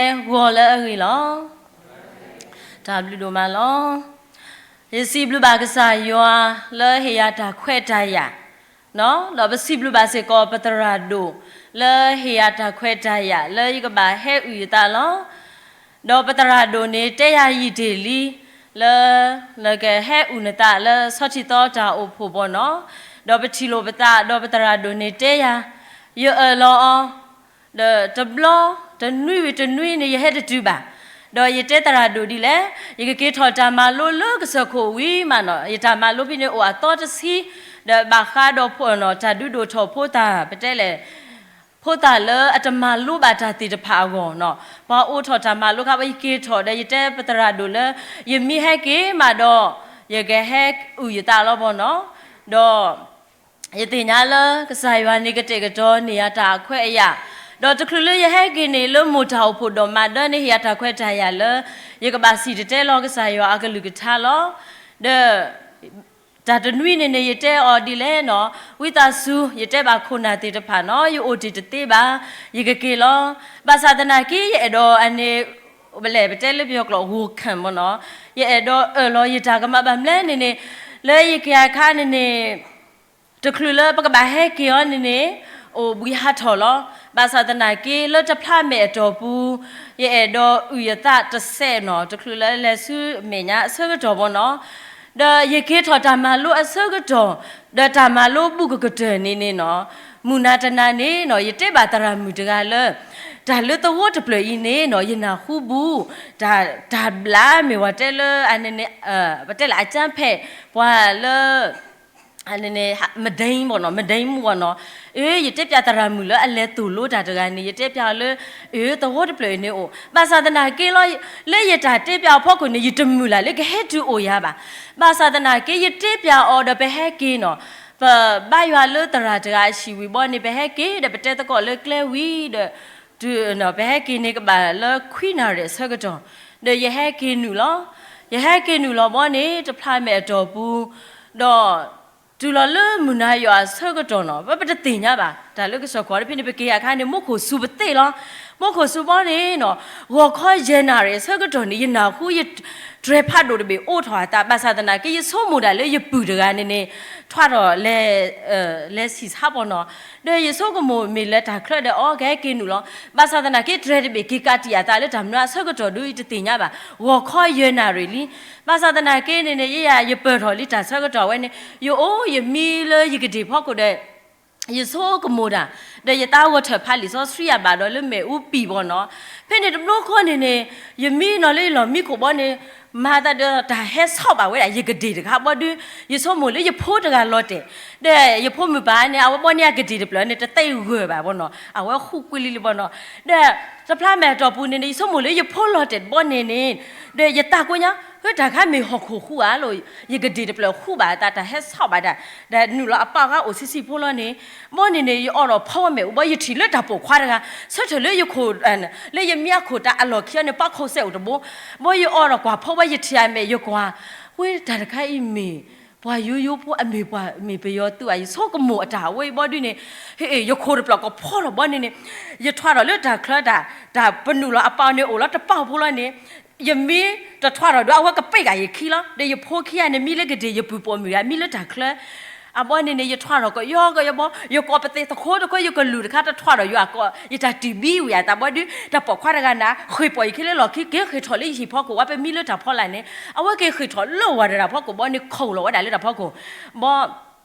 ဂီၤလၢအဂ့ၤလီၤ. တၢ်ဘျုးဒိၣ်မးလီၤ. ယစံးဘျုးဘၣ်ကစၢ်ယွၤလၢဟ့ၣ်ယၤတၢ်ခွဲးတၢ်ယာ်, ဒီးပစံးဘျုးဘၣ်စ့ၢ်ကီးပသရၣ်ဒိၣ်လၢဟ့ၣ်ယၤတၢ်ခွဲးတၢ်ယာ်လၢယကဘၣ်ဟဲအုၣ်ယသးလီၤ. ဒီးပသရၣ်ဒိၣ်န့ၣ်တဲယၤယံာ်တ့ၢ်လံ လၢ နကဟဲအုၣ်နသးလၢဆီထံသီတၢ်အိၣ်ဖှိၣ်ဘီနီၤ, ဒီးပထံၣ်လိာ်ပသး ဒီးပသရၣ်ဒိၣ်န့ၣ်တဲယၤ, ယအၢၣ်လီၤအီၤ ဒီးတဘျီ တနွံဝံၤတနွံန့ၣ် ယဟဲတတုၤဘၣ်. ဒီးယတဲသရၣ်ဒိၣ်ဒ်လဲၣ်, ယကက့ၤထီၣ်တၢ်မၤလိလၢကစၢၢ်ခိၣ်ဝံၤမးနီၤ, ယတၢ်မၤလိဖဲန့ၣ်အိၣ်အသီတဆံ, ဒီးဘၣ်ဃးဒီးဖိနီၤ တၢ်ဒုးဒိၣ်ထီၣ်ဖိသၣ် ပတဲလဲၣ် ဖိသၣ်လၢအတမၤလိဘၣ်တၢ်သ့ၣ်တဖၣ်အဂီၢ်နီၤ, ပှၤအိးထီၣ်တၢ်မၤလိခါ ပှၤယက့ၤထီၣ်ဒီး ယတဲပသရၣ်ဒိၣ်လၢ ယမ့ၢ်ဟဲက့ၤမးဒီး ယကဟဲအုၣ်ယသးလီၤဘီနီၤ, ဒီး ယသ့ၣ်ညါလၢကစၢ်ယွၤန့ၣ်ကတဲာ်ကတီၤန့ၢ်ယၤတၢ်အခွဲးအယာ်, ဒီးတချုးလၢယဟဲက့ၤန့ၣ်လၢမိၢ်တၢ်အိၣ်ဖှိၣ်ဒီးမၤဒၢန့ၢ်ယၤတၢ်ခွဲးတၢ်ယာ်လၢ ယကဘၣ်စံၣ်တဲၤတဲလီၤကစၢ်ယွၤအကလုၢ်ကထါလီၤ. ဒီး တၢ်တနွံန့ၣ်န့ၣ် ယတဲအီၤဒ်လဲၣ်နီၤ, ဝံသးစူၤ ယတဲဘၣ်ခိၣ်နၢ်သ့ၣ်တဖၣ်နီၤ, ယအိၣ်တ့ၢ်တသ့ဘၣ်, ယကက့ၤလီၤ. ဘၣ်ဆၣ်သနာ်က့ ယအဲၣ်ဒိးအန့ၣ် ဘလဲၣ် ပတဲလၢပယီၤကျိာ် ဂိၢ်ခၢၣ်မ့ၢ်နီၤ, ယအဲၣ်ဒိးအၢၣ်လီၤယတၢ်ကမၣ်ဘၣ်မနုၤလဲၣ်န့ၣ်န့ၣ်, လၢယက့ၤအခါန့ၣ်န့ၣ် တချုးလၢပကဘၣ်ဟဲက့ၤအီၤန့ၣ်န့ၣ် အိၣ်ဘှံးဟးထီၣ်လီၤ. ဘၣ်ဆၣ်သနာ်က့ လၢတဖျါမဲာ်အတီၢ်ပူၤ ယအဲၣ်ဒိးအုၣ်ယသးတစဲးနီၤ, တချုးလၢလဲၤဆူမဲာ်ညါအဆၢကတီၢ်ဘီနီၤ, ဒီးယက့ၤထီၣ်တၢ်မၤလိအဆၢကတီၢ်, ဒီးတၢ်မၤလိဘူးကကတၢၢ်န့ၣ်န့ၣ်နီၤ, မုၢ်နၤတနၤန့ၣ်နီၤ ယတဲဘၣ်သရၣ်မုၣ်တဂၤလၢ တၢ်လၢသဝီတဖျၢၣ်အံၤန့ၣ်နီၤ ယနၢ်ဟူဘူး, တၢ် တၢ်ဘျးမ့ၢ်ဝဲတဲလၢ ပတဲလၢအကၠၢဖဲး ပှၤလၢ မဒိမ့ၢ်နီၤ, မဒိမူဘီနီၤ, အၢ ယတဲပျးသရၣ်မုၣ်လၢအလဲၤသိၣ်လိတၢ်တဂၤန့ၣ် ယတဲပျးအီၤလၢ အၢ သဝီတဖျၢၣ်အံၤန့ၣ်အိၣ်, ဘၣ်ဆၣ်သနာ်က့လီၤ, လၢယတၢ်တဲပျးအီၤဖီခိၣ်န့ၣ် ယတမုၢ်လၢ်လၢကဟဲတုၤအိၣ်ယၤဘၣ်. ဘၣ်ဆၣ်သနာ်က့ ယတဲပျးအီၤဒီးပဟဲက့ၤနီၤ, ပဘါယွၤလၢသရၣ်တဂၤအဟံၣ်ဝံၤဘီန့ၣ် ပဟဲက့ၤဒီးပတဲသကိးလၢကျဲဝံၤဒီး တုၤ ပဟဲက့ၤန့ၣ်ကဘၣ်လၢခွံနၣ်ရံၣ်အဆၢကတီၢ်, ဒီးယဟဲက့ၤနုာ်လီၤ. ယဟဲက့ၤနုာ်လီၤဘီန့ၣ် တဖျါမဲာ်အတီၢ်ပူၤ, ဒီး တုၤလီၤလၢမုၢ်နၤယွၤအဆၢကတီၢ်နီၤ, ပ ပတသ့ၣ်ညါဘၣ် တၢ်လၢကစၢၢ်ခိၣ်တဖဲန့ၣ် ပက့ၤအခါန့ၣ် မူခိၣ်စူၤပသ့ၣ်လီၤ. မူခိၣ်စူၤဘီန့ၣ်နီၤ, ဂီၤခီယဲၢ်နၣ်ရံၣ်အဆၢကတီၢ်န့ၣ် ယနၢ်ဟူယတြဲၤဖးဒိၣ်တဘ့ၣ်အိးထီၣ်အသး, ဘၣ်ဆၣ်သနာ်က့ ယဆိကမိၣ်ဒၣ်လၢယပုၢ်တဂၤန့ၣ်န့ၣ် ထွါထီၣ်လဲၤ လဲၤဆံၣ်ဆါဘီနီၤ, ဒီးယဆိကမိၣ်မ့ၢ်လၢတၢ်ချၢဒီး အီ ကဟဲက့ၤနုာ်လီၤ. ဘၣ်ဆၣ်သနာ်က့ တြဲၤတဘ့ၣ်က့ၤကးတံာ်အသးလၢတၢ်မနုၤအဆၢကတီၢ်ဒုး ယတသ့ၣ်ညါဘၣ်. ဂီၤခီယဲၢ်နၣ်ရံၣ်လံ. ဘၣ်ဆၣ်သနာ်က့န့ၣ်န့ၣ် ယယၤယပၢၢ်ထီၣ်လံတၢ်ဆၢကတီၢ်ဝဲန့ၣ် ယအိၣ်ယမံလၢယကဒ့ၣ်ဖီခိၣ်ဒီး ယဆိကမိၣ်တၢ်, ဒီးယသးဂီၤထၢၣ်ဖးလံာ်စီဆှံယၤဘၣ်ဒီးလၢမ့ၣ်အူပံာ်ဘီနီၤ, ဖဲန့ၣ်တဘျီဃီန့ၣ်န့ၣ် ယမံနီၤလၢယလီၢ်မံခိၣ်ဘီန့ၣ် မၤသးဒီးတၢ်ဟဲဆီၣ်ဘၣ်ဝဲဒၣ်ယကဒ့ၣ်တခါဘီဒုး, ယဆိကမိၣ်လၢယဖိတဂၤလီၤတဲာ်, ဒီးယဖိမုၣ်ပၢ်န့ၣ် အဝဲဘီန့ၣ်အကဒ့ၣ်တဖျၢၣ်န့ၣ် တသ့ဂၢၢ်ဘၣ်ဘီနီၤ, အဝဲဃူကွံာ်လံလံဘီနီၤ, ဒီးတဖျါမဲာ်အတီၢ်ပူၤန့ၣ်န့ၣ် ယဆိကမိၣ်လၢယဖိလီၤတဲာ်ဘီန့ၣ်န့ၣ်, ဒီးယသးကွၢ်ညါ ဟၢတၢ်ခါမ့ၢ်ဟီၣ်ခိၣ်ဃူဧါလိၤ, ယကဒ့ၣ်တဖျၢၣ်ဃူဘၣ်အသး တၢ်ဟဲဆီၣ်ဘၣ်တၢ်, ဒီးနုာ်လီၤအပၢ်အဂၤအိၣ်ဆံးဆံးဖိလီၤန့ၣ်, ဘီန့ၣ်န့ၣ် ယအိးထီၣ်ဖီဝဲမ့ၣ်အူဘီ ယထံၣ်လၢတၢ်ပိာ်ခွါတဂၤ ဆၢထၢၣ်လၢယခိၣ် လၢယမံအခိၣ်တၢ်အလီၢ်ခံအီၤန့ၣ် ပှၤခိၣ်စဲးအိၣ်တဘိ, ဘီယအိးထီၣ်ကွၢ်ဖီဝဲ ယထံၣ်အမဲာ်ယကွၢ်, ဝဲတၢ်တခါအံၤမ့ၢ် ပှၤယိယိဖိအမ့ၢ်ပှၤမ့ၢ်ပယီၤသုဧါ, ယဆိကမိၣ်အတၢ်ဝဲအံၤဘီဒုးန့ၣ်, ဟ့ၣ် ယခိၣ်တဖျၢၣ်ကဖီထီၣ်ဘီန့ၣ်န့ၣ်, ယထွါထီၣ်လၢတၢ်ချၢတၢ်, တၢ်ပနုာ်လီၤအပၢ်န့ၣ်အိၣ်လီၤတပၢ်ဖိလီၤန့ၣ်, ယမံတထွါထီၣ်ဒီး အဝဲကပ့ၢ်က့ၤယခံလီၤ, ဒီးယဖိခံဂၤန့ၣ် မံလၢကဒ့ၣ် ယပုၢ်ပိာ်မုၣ်ဂၤ မံလၢတၢ်ချၢ အဘီန့ၣ်န့ၣ် ယထွါထီၣ်ကယီကယီဘီ, ယကိးပသ့သကိးတခီ ယကလုၢ်တခါတထွါထီၣ်ယွၤကိး, ယတၢ်တံၢ်ဘံဝံၤအသးဘီဒုး တၢ်ပိာ်ခွါတဂၤန့ၣ် ဃ့ၢ်ပိာ်ယခံလၢလီၢ်ခံ က့ၤဃ့ၢ်ထီၣ်လၢယဟံၣ်ဖီခိၣ် ဝဲပမံလၢတၢ်ဖီလာ်န့ၣ် အဝဲက့ၤဃ့ၢ်ထီၣ်လၢဝၤဒီးတၢ်ဖီခိၣ်ဘီန့ၣ် ခိၣ်လီၤဝဲဒၣ်လၢတၢ်ဖီခိၣ်, ဘီ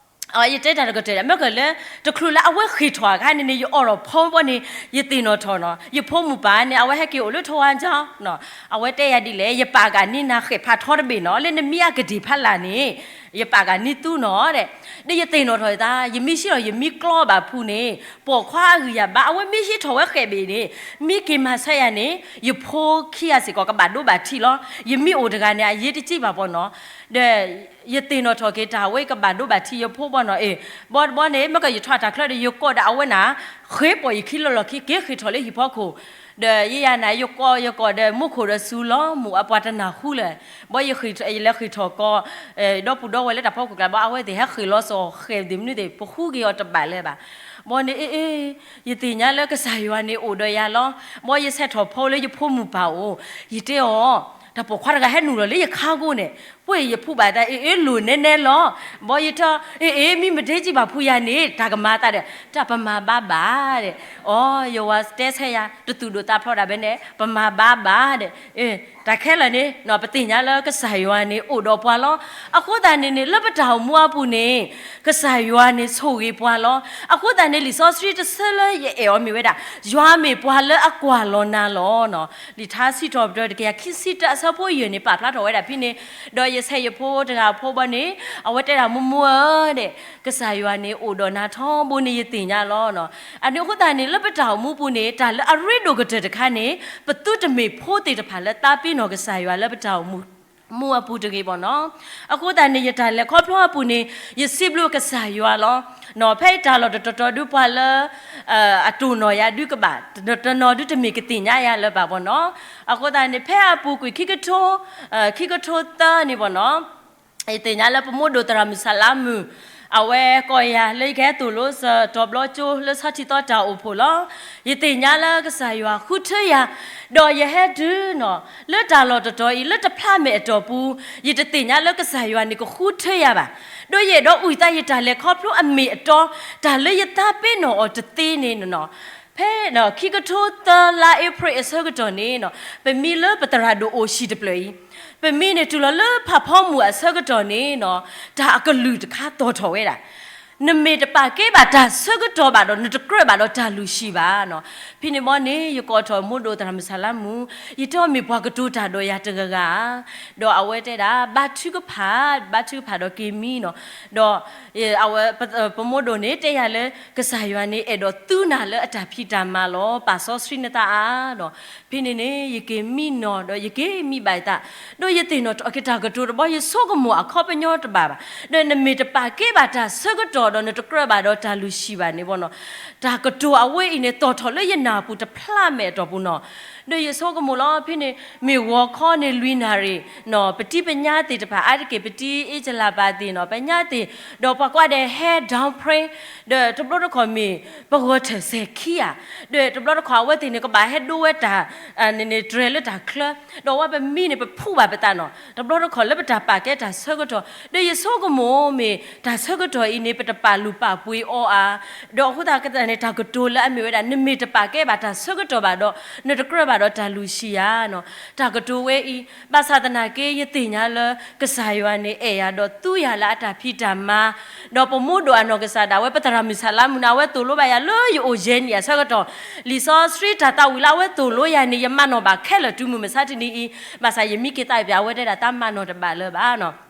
ယတဲတၢ်တကတၢၢ် မ့ၢ်ကလၢ တချုးလၢအဝဲဃ့ၢ်ထီၣ်အခါန့ၣ်န့ၣ် ယအိးထီၣ်ဖီဘီန့ၣ် ယသ့ၣ်နီၣ်ထီၣ်နီၤ, ယဖိမုၣ်ပၢ်န့ၣ် အဝဲဟဲက့ၤအိၣ်လၢထိၣ်ဝါကၠီ, အဝဲတဲယၤဒ်လဲၣ် ယပာ်ကးန့ၢ်နၤဃဲးဖးထီတဘ့ၣ်နီၤ လၢနမံအကဒ့ၣ်ဖးလာ်န့ၣ်, ယပာ်ကးန့ၢ်သုနီၤဒီး, ဒီးယသ့ၣ်နီၣ်ထီၣ်ယသး ယမံဆံးထီၣ်ယမံကျီဘၣ်ဖုးန့ၣ် ပိာ်ခွါအဂံၢ်ယၤဘါ အဝဲမံဆံးထီၣ်ဝဲဃဲးဘ့ၣ်န့ၣ် မံက့ၤမၤဆၢယၤန့ၣ် ယဖိခံဂၤစ့ၢ်ကီးကဘၣ်ဒိဘၣ်ထံးလီၤ, ယမံအိၣ်တဂၤန့ၣ် အရေးတကြီးဘၣ်ဘီနီၤ, ဒီး ယသ့ၣ်နီၣ်ထီၣ်က့ၤတၢ်ဝဲကဘၣ်ဒိဘၣ်ထံးယဖိဘီနီၤ, အ့ၣ် ဘီတဘီန့ၣ် မ့ၢ်ကယထွါတၢ်ချၢဒီး ယကိးဒီးအဝဲနၤ ဃ့ၢ်ပိာ်ယခံလၢလီၢ်ခံ က့ၤဃ့ၢ်ထီၣ်လၢဟံၣ်ဖီခိၣ်, ဒီးယယၤန့ၣ် ယကိးယကိးဒီးမူခိၣ်ဒီးစူၤလီၤ မူအပှၤတနၢ်ဟူလၢၤ, ဘီယလဲၤဃ့ၢ်ထီၣ်ကီး ဒီပုၢ်ဒီဝဲၢ်လၢတၢ်ဖီခိၣ်ကျါ ဘီအဝဲသ့ၣ်ဟဲဃ့ၢ်လီၤစီၤဃဲၤသ့ၣ်မနုၤသ့ၣ် ပဃုက့ၤအီၤတဘၣ်လၢၤဘၣ်, ဘီန့ၣ် အ့ အ့ ယသ့ၣ်ညါလၢကစၢ်ယွၤန့ၣ်အိၣ်ဒီးယၤလီၤ. ဘီယဆဲးထီၣ်ဖီလၢယဖိမုၢ်ပၢ်အိၣ်, ယတဲအီၤ, တၢ်ပိာ်ခွါတဂၤဟဲနုာ်လီၤလၢယခါကိန့ၣ်, ပှ့ၤယဖူးဘၣ်တၢ် အ့ အ့ လိၣ်နဲနဲလီၤ. ဘီယထၢ, အ့ အ့ မ့ၢ်မ့ၢ်တဟဲကံဘၣ်ဖူးယၤန့ၣ် တၢ်ကမၤသးဒီး တၢ်ပမၤဘၣ်ဘၣ်ဒီး, အိ ယဝၤတဲဆဲယၤ တသူၣ်ဒိၣ်သးဖျိးဒၣ်ဘၣ်န့ၣ် ပမၤဘၣ်ဘၣ်ဒီး တၢ်ခဲလၢာ်န့ၣ် ပသ့ၣ်ညါလၢကစၢ်ယွၤန့ၣ်အိၣ်ဒီးပှၤလီၤ. အဃိသတးန့ၣ်န့ၣ် လၢပတၢ်အိၣ်မူအပူၤန့ၣ် ကစၢ်ယွၤန့ၣ်ဆိၣ်ဂ့ၤပှၤလီၤ. အဃိသတးန့ၣ် လံာ်စီဆှံတဆၢလၢယအဲၣ်အီၤမ့ၢ်ဝဲဒၣ် ယွၤမ့ၢ်ပှၤလၢအကွၢ်လီၤနၤလီၤ. လံာ်ထါစံးထီၣ်ပတြၢၤတကယၤခံဆံတၢအဆၢဖိယဲၢ်န့ၣ် ပာ်ဖျါထီၣ်ဝဲဒၣ်ဖဲန့ၣ်, ဒီးယဆဲးယဖိတဂၤအဖိဘီန့ၣ် အဝဲတဲဒၣ် မိၢ်မိၢ်ဧၢဒီး ကစၢ်ယွၤန့ၣ်အိၣ်ဒီးနၤထီဘိန့ၣ်ယသ့ၣ်ညါလီၤ. အန့ၣ်အဃိသတးန့ၣ် လၢပတၢ်အိၣ်မူပူၤန့ၣ် တၢ်လၢအရ့ဒိၣ်ကတၢၢ်တခါန့ၣ် ပသုတမ့ၢ်ဖိသ့ၣ်တဖၣ်လၢသးပ့ၤနီၣ်ကစၢ်ယွၤလၢပတၢ်အိၣ်မူ မူအပူၤတဂ့ၤဘၣ်နီၤ. အဃိသတးန့ၣ် ယတၢ်လဲၤခီဖျိအပူၤန့ၣ် ယစံးဘျုးကစၢ်ယွၤလီၤ. ဖဲအတၢ်လီၢ်တတီၤတီၤဒုပှၤလၢ အတိၢ်နီၣ်ယၤဒုကဘၣ် တနီၤဒုတမ့ၢ်ကသ့ၣ်ညါယၤလၢၤဘၣ်ဘၣ်နီၤ. အဃိသတးန့ၣ် ဖဲအပူၤကွံာ်ခံကထိ ခံကထိသၢန့ၣ်ဘၣ်နီၤ ယသ့ၣ်ညါလၢပမိၢ်ဒိၣ်သရၣ်မုၣ်စၤလါမုၣ် အဝဲကိးယၤလၢယကဟဲသိၣ်လိစၢၤတီၤဘျီကၠိလၢဆီထံသီတၢ်အိၣ်ဖှိၣ်လီၤ. ယသ့ၣ်ညါလၢကစၢ်ယွၤဃုထၢယၤ, ဒီးယဟဲတုၤနီၤ လၢတၢ်လီၢ်တတီၤအံၤ လၢတဖျါမဲာ်အတီၢ်ပူၤ ယတသ့ၣ်ညါလၢကစၢ်ယွၤန့ၣ်ကဃုထၢယၤဘၣ်. ဒီးယအဲၣ်ဒိးအုၣ်သးယတၢ်လဲၤခီဖျိအမ့ၢ်အတီ, တၢ်လၢယသးပ့ၤနီၣ်အီၤတသ့န့ၣ်နီၤ ဖဲခံကထိသၢလါအ့ဖြ့ၣ်အဆၢကတီၢ်န့ၣ်နီၤ ပမံလၢပသရၣ်ဒိၣ်အိၣ်ဟံၣ်တဖျၢၣ်အံၤ, ပမံန့ၣ်တုၤလီၤလၢဖးဖီမုၢ်အဆၢကတီၢ်န့ၣ်နီၤ တၢ်အကလုၢ်တခါသီၣ်ထီၣ်ဝဲဒၣ် နမ့ၢ်တပာ်ကဲဘၣ်တၢ်ဆၢကတီၢ်ဘၣ်ဒီး နတကြၢးဘၣ်ဒီးတၢ်လုၢ်ဟံၣ်ဘၣ်နီၤ. ဖဲန့ၣ်ဘီန့ၣ် ယကိးထီၣ်မိၢ်ဒိၣ်သရၣ်မုၣ်စၤလါမုၣ်, ယတဲအီၤမ့ၢ်ပှၤကတိၤတၢ်ဒီးယၤတဂၤဧါ, ဒီးအဝဲတဲဒၣ် ဘါထုကဖၣ်, ဘါထုကဖၣ်ဒီးက့ၤမံနီၤ, ဒီး အဝဲ ပမိၢ်ဒိၣ်န့ၣ်တဲယၤလၢ ကစၢ်ယွၤန့ၣ်အဲၣ်ဒိးသူနၤလၢအတၢ်ဖံးတၢ်မၤလီၤ, ပာ်စီဆှံနသးဧါဒီး ဖဲန့ၣ်န့ၣ် ယက့ၤမံနီၤ ဒီးယက့ၤမံဘၣ်ယသး, ဒီးယသ့ၣ်နီၣ်ထီၣ်က့ၤတၢ်ကတိၤတဘီ ယဆိကမိၣ်အခီပညီတဘၣ်ဘၣ်, ဒီးနမ့ၢ်တပာ်ကဲဘၣ်တၢ်ဆၢကတီၢ်ဒီးနတကြၢးဘၣ်ဒီးတၢ်လုၢ်ဟံၣ်ဘၣ်န့ၣ်ဘီနီၤ, တၢ်ကတိၤအဝဲအံၤန့ၣ် သီၣ်ထီၣ်လၢယနၢ်ပူၤတဖျါမဲာ်အတီၢ်ပူၤနီၤ, ဒီးယဆိကမိၣ်လီၤ ဖဲန့ၣ် မ့ၢ်ဂီၤခီန့ၣ်လွံၢ်နၣ်ရံၣ်နီၤ ပတံၤပညါသ့ၣ်တဖၣ် အါတက့ၢ်ပတံၤအ့ၣ်ကလးပာ်သ့ၣ်နီၤ ပညါသ့ၣ်, ဒီးပှၤကွၢ်ဒဲးဟဲ down prayer ဒီးတဘျီတခီၣ်မ့ၢ် ပဂီၤထၢၣ်စဲၤခံဧါ, ဒီးတဘျီတခီၣ်အဝဲသ့ၣ်န့ၣ် ကဘၣ်ဟဲဒိဝဲတၢ် န့ၣ်န့ၣ် တြဲၤလၢတၢ်ချၢ, ဒီးအဝဲပမံန့ၣ် ပဖူးဘၣ်ပသးနီၤ, တဘျီတခီၣ်လၢပတၢ်ပာ်ကဲတၢ်ဆၢကတီၢ်, ဒီးယဆိကမိၣ်မ့ၢ်တၢ်ဆၢကတီၢ်အံၤန့ၣ် ပတပာ်လုၢ်ပာ်ပှ့ၤအီၤဧါ, ဒီးအဃိသတးန့ၣ် တၢ်ကတိၤလၢအမ့ၢ်ဝဲဒၣ် နမ့ၢ်တပာ်ကဲဘၣ်တၢ်ဆၢကတီၢ်ဘၣ်ဒီး နတကြၢးဘၣ်ဒီးတၢ်လုၢ်ဟံၣ်ဧါနီၤ, တၢ်ကတိၤဝဲအံၤ, ဘၣ်ဆၣ်သနာ်က့ ယသ့ၣ်ညါလၢ ကစၢ်ယွၤန့ၣ်အဲၣ်ယၤဒီးသူယၤလၢအတၢ်ဖံးတၢ်မၤ ဒီးပမိၢ်ဒိၣ်အနီၢ်ကစၢ်ဒၣ်ဝဲ ပသရၣ်မုၣ်စၤလါမုၣ်န့ၣ် အဝဲသိၣ်လိဘၣ်ယၤလၢယအိၣ်ယဲၢ်နံၣ်အဆၢကတီၢ်, လံာ်စီဆှံတၢ်သးဝံၣ်လၢအဝဲသိၣ်လိယၤန့ၣ် ယမၤနီၣ်ဘၣ်ခဲလၢာ်တုၤမုၢ်မဆါတနံၤအံၤ, ဘၣ်ဆၣ်ယမံက့ၤသးပၠး အဝဲတဲဒၣ်တၢ်မၤနီၣ်တဘၣ်လၢၤဘၣ်နီၤ,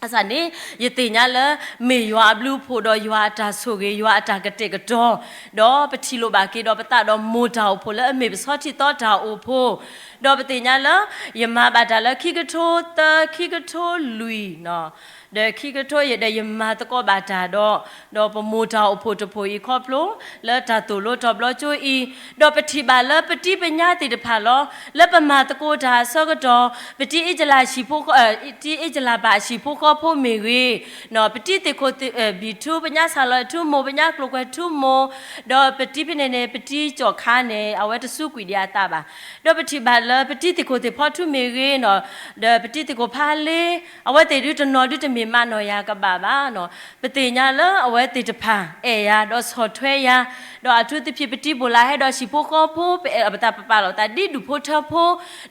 ဘၣ်ဆၣ်န့ၣ် ယသ့ၣ်ညါလၢ မ့ၢ်ယွၤအဘျုးအဖှိၣ်ဒီးယွၤအတၢ်ဆိၣ်ဂ့ၤ ယွၤအတၢ်ကတဲာ်ကတီၤ, ဒီးပထံၣ်လိာ်ဘၣ်က့ၤဒီးပသးဒီးမိၢ်တၢ်အိၣ်ဖှိၣ်လၢအမ့ၢ်ပဆီထံသီတၢ်အိၣ်ဖှိၣ်, ဒီးပသ့ၣ်ညါလၢ ယမၤဘၣ်တၢ်လၢခံကထိသၢ ခံကထိလွံၢ်နီၤ, ဒီးခံကထိယဲၢ်ဒီးယမၤသကိးဘၣ်တၢ်ဒီး, ဒီးပမိၢ်တၢ်အိၣ်ဖှိၣ်တဖှိၣ်အံၤခီဖျိ လၢတၢ်သိၣ်လိတီၤဘျီကၠိအံၤ, ဒီးပထံၣ်ဘၣ်လၢပတံၤပညါသ့ၣ်တဖၣ်လီၤ, လၢပမၤသကိးတၢ်အဆၢကတီၢ်, ပတံၤအ့ၣ်ကလးဟံၣ်ဖိဃီ, တံၤအ့ၣ်ကလးပာ်ဟံၣ်ဖိဃီဖိမ့ၢ်ဂ့ၤ, ပတံၤသ့ၣ်ခိၣ်သ့ၣ်ဘံၣ်ထူ ပညါဆၣ်လီၤထူမိၢ် ပညါကျိၤကွဲၤထူမိၢ်, ဒီးပတံၤဖဲန့ၣ်န့ၣ် ပတံၤကၠီၣ်ခါန့ၣ် အဝဲတစူးကွံာ်ဒံးအသးဘၣ်, ဒီးပထံၣ်ဘၣ်လၢပတံၤသ့ၣ်ခိၣ်သ့ၣ်ဖီထူမ့ၢ်ဂ့ၤနီၤ, ဒီးပတံၤသ့ၣ်ခိၣ်ဖးလ့, အဝဲသ့ၣ်ဒုတနီၤဒုတမ့ၢ်မၤနီၣ်ယၤကဘၣ်ဘၣ်နီၤ, ပသ့ၣ်ညါလၢအဝဲသ့ၣ်တဖၣ် အဲၣ်ယၤဒီးဆီၣ်ထွဲယၤ, ဒီးအထူးသဖြင့်ပတံၤဘိၣ်လးဟဲဒီးဟံၣ်ဖိဃီဖိ ပအဲၣ်ပသးပပာ်လီၤသးဒ်ဒူၣ်ဖိထၢဖိ,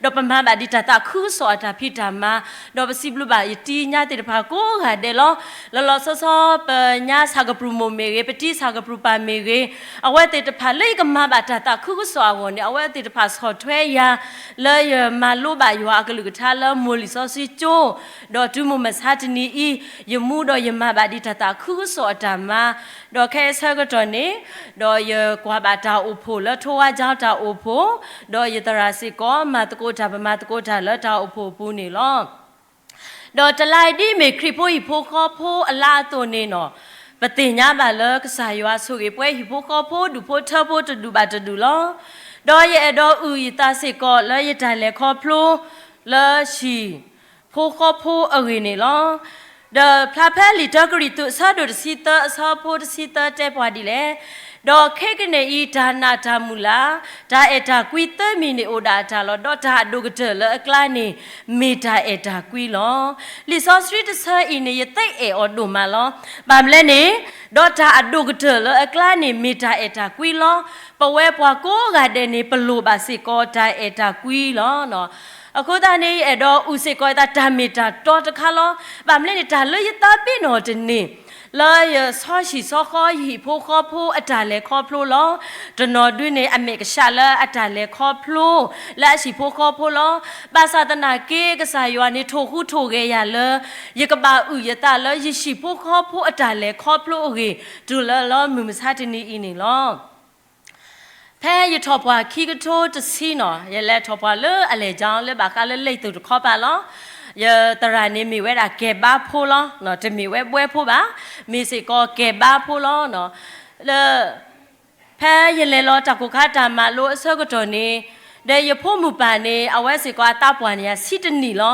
ဒီးပမၤဘၣ်ဒံးတၢ်သးခုကစီၣ်အတၢ်ဖံးတၢ်မၤ, ဒီးပစံးဘျုးဘၣ်ယတံၤညါသ့ၣ်တဖၣ်ကိးဂၤဒဲးလီၤ, လီၤလီၤဆီဆီ ပညါဆၣ်ကပြုၢ်မိၢ်မ့ၢ်ဂ့ၤ ပတံၤဆၣ်ကပြုၢ်ပၢ်မ့ၢ်ဂ့ၤ, အဝဲသ့ၣ်တဖၣ်လၢယကမၤဘၣ်တၢ်သးခုကစီၣ်အဂီၢ်န့ၣ် အဝဲသ့ၣ်တဖၣ်ဆီၣ်ထွဲယၤ လၢယမၤလိဘၣ်ယွၤအကလုၢ်ကထါလၢမိၢ်လံာ်စီဆှံကၠိ, ဒီးတုၤမုၢ်မဆါတနံၤအံၤ, ယမူဒီးယမၤဘၣ်ဒံးတၢ်သးခုကစီၣ်အတၢ်မၤ, ဒီးခဲအံၤဆၢကတီၢ်န့ၣ်, ဒီးယကွၢ်ဘၣ်တၢ်အိၣ်ဖှိၣ်လၢထိဝါကၠီတၢ်အိၣ်ဖှိၣ်, ဒီးယသရၣ်စ့ၢ်ကီး မၤသကိးတၢ် ပမၤသကိးတၢ်လၢတၢ်အိၣ်ဖှိၣ်အပူၤန့ၣ်လီၤ. ဒီးတလါအံၤဒ်မ့ၢ်ခရံာ်ဖိဟံၣ်ဖိဃီဖိအလါအသိးန့ၣ်နီၤ, ပသ့ၣ်ညါဘၣ်လၢကစၢ်ယွၤဆိၣ်ဂ့ၤပှၤဟံၣ်ဖိဃီဖိဒူၣ်ဖိထၢဖိတဒူၣ်ဘၣ်တဒူၣ်လီၤ. ဒီးယအဲၣ်ဒိးအုၣ်ယသးစ့ၢ်ကီးလၢယတၢ်လဲၤခီဖျိလၢဟံၣ်ဖိဃီဖိအဂ့ၢ်န့ၣ်လီၤ. ဒီးဖျါဖဲလံာ်တၢကရံၣ်သူးအဆၢဒိၣ်တဆံသၢအဆၢဖိတဆံသၢတဲပှၤဒ်လဲၣ်, ဒီးခဲကနံၣ်အံၤ တၢ်နာ်တၢ်မုၢ်လၢ်, တၢ်အဲၣ်တၢ်ကွံသၢမံၤန့ၣ်အိၣ်ဒၣ်တၢ်လီၤ. ဒီးတၢ်အဒိၣ်ကတၢၢ်လၢအကျါန့ၣ် မ့ၢ်တၢ်အဲၣ်တၢ်ကွံလီၤ. လံာ်စီဆှံတဆၢအံၤန့ၣ် ယသ့အဲၣ်အီၤဒိၣ်မးလီၤ. ဘၣ်မနုၤလဲၣ်န့ၣ်, ဒီးတၢ်အဒိၣ်ကတၢၢ်လၢအကျါန့ၣ် မ့ၢ်တၢ်အဲၣ်တၢ်ကွံလီၤ. ပဝဲပှၤကိးဂၤဒဲးန့ၣ် ပလိၣ်ဘၣ်စ့ၢ်ကီးတၢ်အဲၣ်တၢ်ကွံလီၤ. အဃိသတးန့ၣ် ယအဲၣ်ဒိးအုၣ်စ့ၢ်ကီးယသးတၢ်မ့ၢ်တၢ်တီတခါလီၤ. ဘၣ်မနုၤလဲၣ်န့ၣ် တၢ်လၢယသးပ့ၤနီၣ်တန့ၢ် လၢယဆီဟံၣ်ဆီဃီ ယဟံၣ်ဖိဃီဖိအတၢ်လဲၤခီဖျိလီၤ. တနီၤဒုန့ၣ် အမဲာ်ကဆှးလၢအတၢ်လဲၤခီဖျိ လၢအဟံၣ်ဖိဃီဖိလီၤ. ဘၣ်ဆၣ်သနာ်က့ ကစၢ်ယွၤန့ၣ် ထိၣ်ဟူးထိၣ်ဂဲၤယၤလၢ ယကဘၣ်အုၣ်ယသးလၢယဟံၣ်ဖိဃီဖိအတၢ်လဲၤခီဖျိအဂ့ၢ် တုၤလၢလီၤမုၢ်မဆါတနံၤအံၤန့ၣ်လီၤ. ဖဲယထီၣ်ပှၢ်ခံကထိတဆံနီၤ, ယလဲၤထီၣ်ပှၢ်လၢအလဲၢ်ကၠီလၢဘၣ်ဃးလၢလံာ်သူၣ်တခီပၤလီၤ. ယသရၣ်န့ၣ်မ့ၢ်ဝဲဒၣ်ကဲဘါဖိလီၤ. တမ့ၢ်ဝဲဘှဲဖိဘၣ်, မ့ၢ်စ့ၢ်ကီးကဲဘါဖိလီၤ. လၢ ဖဲယလဲၤလီၤတၢ်ကိၢ်ခါတၢ်မၤလိအဆၢကတီၢ်န့ၣ်, ဒီးယဖိမုၣ်ပၢ်န့ၣ် အဝဲစ့ၢ်ကီးအသးပှၢ်န့ၣ်ယၤဆံတနံၣ်လီၤ.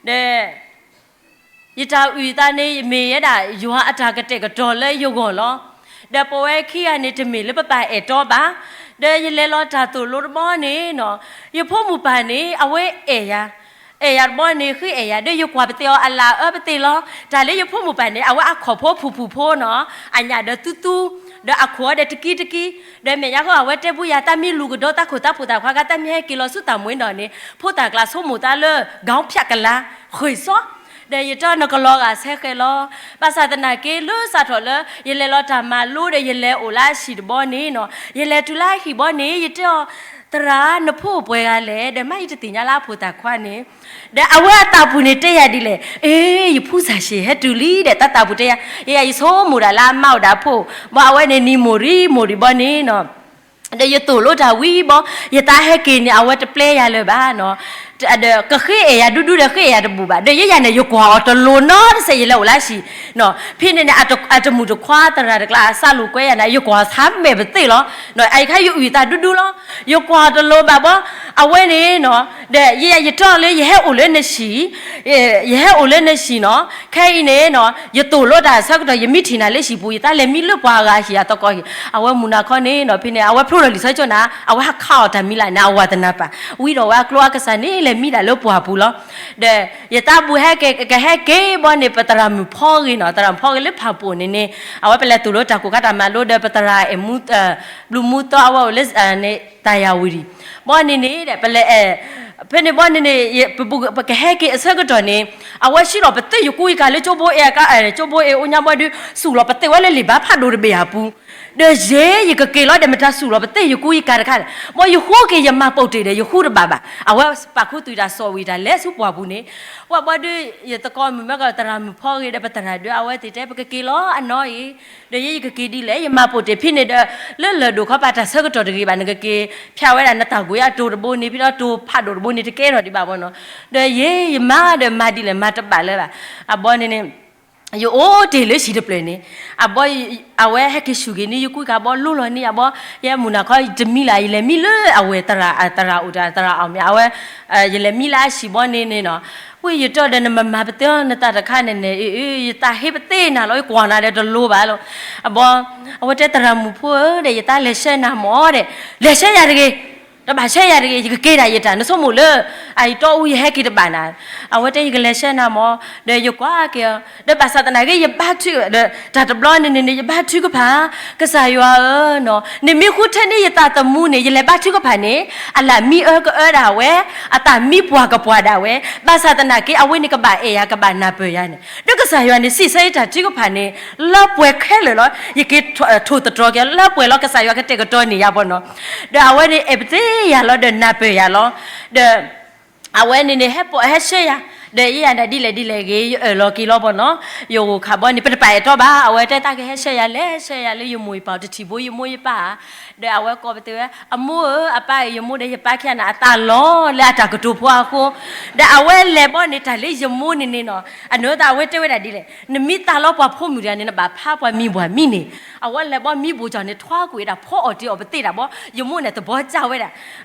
ဒီး ယတၢ်အုၣ်သးန့ၣ် မ့ၢ်ဝဲဒၣ်ယွၤအတၢ်ကတဲာ်ကတီၤလၢယဂီၢ်လီၤ. ဒီးပဝဲခံဂၤန့ၣ် တမ့ၢ်လၢပပၢ်အဲၣ်တီဘၣ်. ဒီးယလဲၤလီၤတၢ်သိၣ်လိတဘျီန့ၣ်နီၤ, ယဖိမုၣ်ပၢ်န့ၣ် အဝဲအဲၣ်ယၤ, အဲၣ်ယၤတဘျီန့ၣ် ဃ့အဲၣ်ယၤ ဒီးယကွၢ်ပသ့ၣ်အီၤအလၢအအၢပသ့ၣ်လီၤ. တၢ်လၢယဖိမုၣ်ပၢ်န့ၣ် အဝဲအခီၣ်ဖိဖုၣ်ဖုၣ်ဖိနီၤ, အညၣ်ဒီးသူသူ, ဒီးအခိၣ်အီၤဒီးတကံတကံ, ဒီးမဲာ်ညါဃီအဝဲတဲဘၣ်ယၤ တၢ်မ့ၢ်လူၤကဒီးတၢ်ခိၣ်တၢ်ဖှီၣ်တၢ်ခွါခါ တၢ်မ့ၢ်ဟဲက့ၤလီၤဆူတၢ်မူၤနီၤန့ၣ် ဖိသၣ်ကျါဆိကမိၣ်သးလၢ ခေါင်းဖြတ်ကလါ ဃ့ၢ်စီ ဒီးယတဲနကလီၤဂာ်ဆဲဃဲလီၤ. ဘၣ်ဆၣ်သနာ်က့ လၢစးထီၣ်လၢ ယလဲၤလီၤတၢ်မၤလိဒီး ယလဲၤအိၣ်လၢအဟံၣ်တဘျီန့ၣ်နီၤ, ယလဲၤတုၤလၢအဟံၣ်ဘျီန့ၣ် ယတဲအီၤ, သရၣ် နဖိအိၣ်ပှဲၤဂၤလဲၣ်, ဒီးမ့ၢ်ယတသ့ၣ်ညါလၢအဖိသၣ်ခွါန့ၣ်, ဒီးအဝဲအသးပူၤန့ၣ်တဲယၤဒ်လဲၣ်, အ့ ယဖူစၢ်ရှဲ ဟဲတုၤလံဒီး တၢ်သးပူၤတဲယၤ, ယယဆိကမိၣ်ဒၣ်လၢအမါအိၣ်ဒီးအဖိ, ဘၣ်အဝဲန့ၣ် နံၤမိၢ်ရံမိၢ်ရံဘျီန့ၣ်နီၤ ဒီးယသိၣ်လိတၢ်ဝံၤဘျီ, ယသးဟဲက့ၤန့ၣ် အဝဲတပျဲယၤလၢၤဘၣ်နီၤ, ဒီးကဃ့အဲၣ်ယၤဒူဒူဒီး ဃ့အဲၣ်ယၤတဘူၣ်ဘၣ်, ဒီးယဲယၤန့ၣ် ယကွၢ်အီၤတလိၤနီတစဲး ယလဲၤအိၣ်လၢအဟံၣ်, ဖဲန့ၣ်န့ၣ် အတမုၣ်တခွါသရၣ်တကျါ အစးလိာ်ကွဲယၤန့ၣ် ယကွၢ်အီၤဆါမဲာ်ပသ့ၣ်လီၤ, အအံၤခါယအုၣ်သးဒူဒူလီၤ, ယကွၢ်အီၤတလိၤဘၣ်ဘျီ, အဝဲန့ၣ်နီၤ, ဒီးယဲယတီၢ်လၢယဟဲအိၣ်လၢနဟံၣ် ယဟဲအိၣ်လၢနဟံၣ်နီၤ, ခဲအံၤန့ၣ်နီၤ ယသိၣ်လိတၢ်အဆၢကတီၢ် ယမ့ၢ်ထံၣ်နၤလၢဟံၣ်ပူၤ ယသးလဲၤမံလၢပှၤအဂၤဟံၣ်အသကိးဟံၣ်, အဝဲမုၢ်နၤခီန့ၣ်နီၤ ဖဲန့ၣ် အဝဲဖျိထီၣ်လံာ်စီဆှံကၠိနၤ အဝဲဟးခးအီၣ်တၢ်မံၤလၢ်န့ၣ် အဝၤတနၢ်ပၢၢ်, ဝံၤဒီးဝဲအကျိအကစၢ်န့ၣ် လဲၤမံဒၣ်လၢပှၢ်ပူၤလီၤ, ဒီး ယသးပူၤဟဲက့ၤ ကဟဲက့ၤဘျီန့ၣ် ပသရၣ်မုၣ်ဖီဂ့ၤနီၤ သရၣ်မုၣ်ဖီဂ့ၤလၢဖၣ်ပူၤန့ၣ်န့ၣ် အဝဲပလဲၤသိၣ်လိတၢ်ကိၢ်ခါတၢ်မၤလိဒီး ပသရၣ်အဲၣ်မူ ဘျုးမူသီ အဝဲအိၣ်လၢ သၢ်ယၤဝံၤဒံး, ဘျီန့ၣ်န့ၣ်ဒီး ပလဲၤ ဖဲန့ၣ်ဘျီန့ၣ်န့ၣ် ပကဟဲက့ၤအဆၢကတီၢ်န့ၣ် အဝဲဆှၢလီၤပသ့ၣ်ယကူယကၤလၢကၠိဘိအ့ၣ်အကါ, ကၠိဘိအ့ၣ်အိၣ်ညါဘျီဒီး စူးလီၤပသ့ၣ်ဝဲလၢလံာ်ဘါဖးဒိၣ်တဘ့ၣ်အပူၤ, ဒီးယဲယကက့ၤလီၤဒီး မတၤစူးလီၤပသ့ၣ်ယကူယကၤတခါန့ၣ် ဘျီယဃိက့ၤယမၤပိာ်တ့ၢ်ဒီး ယဃူတဘၣ်ဘၣ်, အဝဲပာ်ခူသူၣ်တၢ်စီၣ်ဝံၤတၢ်လဲၤဆူပှၢ်ပူၤန့ၣ်, ပှၤဘျီဒီး ယသကိးမုၣ်မ့ၢ်ကီး သရၣ်မုၣ်ဖီဂ့ၤဒီး ပသရၣ်ဒုး အဝဲသ့ၣ်တဲ ပကက့ၤလီၤအနီၢ်အံၤ, ဒီးယဲယကက့ၤဒ်လဲၣ် ယမၤပိာ်တ့ၢ်ဖဲန့ၣ်ဒီး လၢလၢၢ်ဒိၣ်ခီပၤတၢ်ဆၢကတီၢ်တဂ့ၤဘၣ် နကက့ၤ ဖျါဝဲဒၣ်နတၢ်ကွံာ်အတိၤတဘိန့ၣ် ဖဲဒီးတိၤဖးဒိၣ်တဘိန့ၣ် တကဲထီၣ်ဒံးဘၣ်ဘၣ်နီၤ, ဒီးယဲယမၤဒီးမၤဒ်လဲၣ်မၤတဘၣ်လၢၤဘၣ်, အဘျီန့ၣ်န့ၣ် ယအိၣ်တ့ၢ်လၢဟံၣ်တဖျၢၣ်န့ၣ်, အဘျီ အဝဲဟဲက့ၤဆူၣ်က့ၤန့ၣ် ယကူယကၤဘျီလိၤလီၤန့ၣ် အဘျီ ယဲမုၢ်နၤခီ ယတမံလၢ် ယလဲၤမံလၢအဝဲၢ်သရၣ် သရၣ်အိၣ်တၢ် သရၣ်အီၣ်မ့ၢ် အဝဲ ယလဲၤမံလၢအဟံၣ်ဘျီန့ၣ်န့ၣ်နီၤ, ဝံၤယတီၢ်ဒီး နမၤမၤပသ့ၣ်အီၤ နတၢ်တခါန့ၣ်န့ၣ် အ့ အ့ ယသးဟ့ပသ့ၣ်နၤလီၤ ယကွၢ်နၤဒီးတလိၤဘၣ်လီၤ, အဘျီ အဝဲတဲ သရၣ်မုၣ်ဖိဧၢ ဒီး ယသးလဲၤဆှၢနၤမၢ်ဒီး လဲၤဆှၢယၤတဂ့ၤ, တဘၣ်ဆှၢယၤတဂ့ၤ ယကက့ၤဒၣ်ယတၢ် နဆိကမိၣ်လၢ အအံၤတီအူ ယဟဲက့ၤတဘၣ်နၤ, အဝဲတဲ ယကလဲၤဆှၢနၤမၢ်, ဒီးယကွၢ်က့ၤအီၤ ဒီးဘၣ်ဆၣ်သနာ်က့ ယဘါထု ဒီးတၢ်တဘျီန့ၣ်န့ၣ်န့ၣ် ယဘါထုကဖၣ် ကစၢ်ယွၤဧၢနီၤ, နမ့ၢ်ဃုထၢန့ၢ်ယသးသမူန့ၣ် ယလဲၤဘါထုကဖၣ်န့ၣ် အလၢ်မံအၢကအၢဒၣ်ဝဲ, အသၣ်မံပှၢ်ကပှၢ်ဒၣ်ဝဲ, ဘၣ်ဆၣ်သနာ်က့ အဝဲန့ၣ်ကဘၣ်အဲၣ်ယၤ ကဘၣ်နၢ်ပၢၢ်ယၤန့ၣ် ဒီးကစၢ်ယွၤန့ၣ် စံးဆၢယတၢ်ထုကဖၣ်န့ၣ် လၢပှဲၤခဲလၢာ်လီၤ, ယက့ၤထိၣ်သတြီၤက့ၤ လၢပှဲၤလီၤ ကစၢ်ယွၤကတဲာ်ကတီၤန့ၢ်ယၤဘၣ်နီၤ, ဒီးအဝဲန့ၣ် အဲၣ်ပသ့ၣ်ယၤလီၤ ဒီးနၢ်ပၢၢ်ယၤလီၤ, ဒီး အဝဲန့ၣ်န့ၣ် ဟဲပိာ်ဟဲဆှၢယၤ, ဒီးယဲယၤန့ၣ် ဒ်လဲၣ်ဒ်လဲၣ်ဂ့ၤ ယအၢၣ်လီၤက့ၤလီၤဘၣ်နီၤ, ယအိၣ်ခးဘျီန့ၣ် ပတပာ်အဲၣ်တီဘၣ်, အဝဲတဲတၢ်ကဟဲဆှၢယၤ လဲၤဆှၢယၤလၢယမိၢ်ယပၢ် တထံၣ်ဘိယမိၢ်ယပၢ်ဧါ, ဒီးအဝဲကိးပသ့ၣ်ဝဲ အမိၢ်ဧၢ အပၢ်ဧၢ ယမိၢ်ဒီးယပၢ်ခံဂၤန့ၣ် အသးလီၤလၢအတၢ်ကတိၤဖိအဃိ, ဒီးအဝဲလဲၤဘျီန့ၣ် တၢ်လၢယမိၢ်န့ၣ်န့ၣ်နီၤ, အန့ၣ်သးအဝဲတဲဝဲဒၣ်ဒ်လဲၣ်, နမ့ၢ်သးလီပှၤဖိမုၣ်တဂၤန့ၣ် နဘၣ်ဖးပှၤမံၤပှၢ်မံၤန့ၣ်, အဝဲလဲၤဘျီမံဘိၣ်ကၠီၣ်န့ၣ် ထွါကွံာ်ဝဲဒၣ် ဖီအီၣ်တ့ၢ်အီၣ်ပသ့ၣ်ဒၣ်ဘျီ, ယမိၢ်န့ၣ်သဘီကၢ်ဝဲဒၣ်,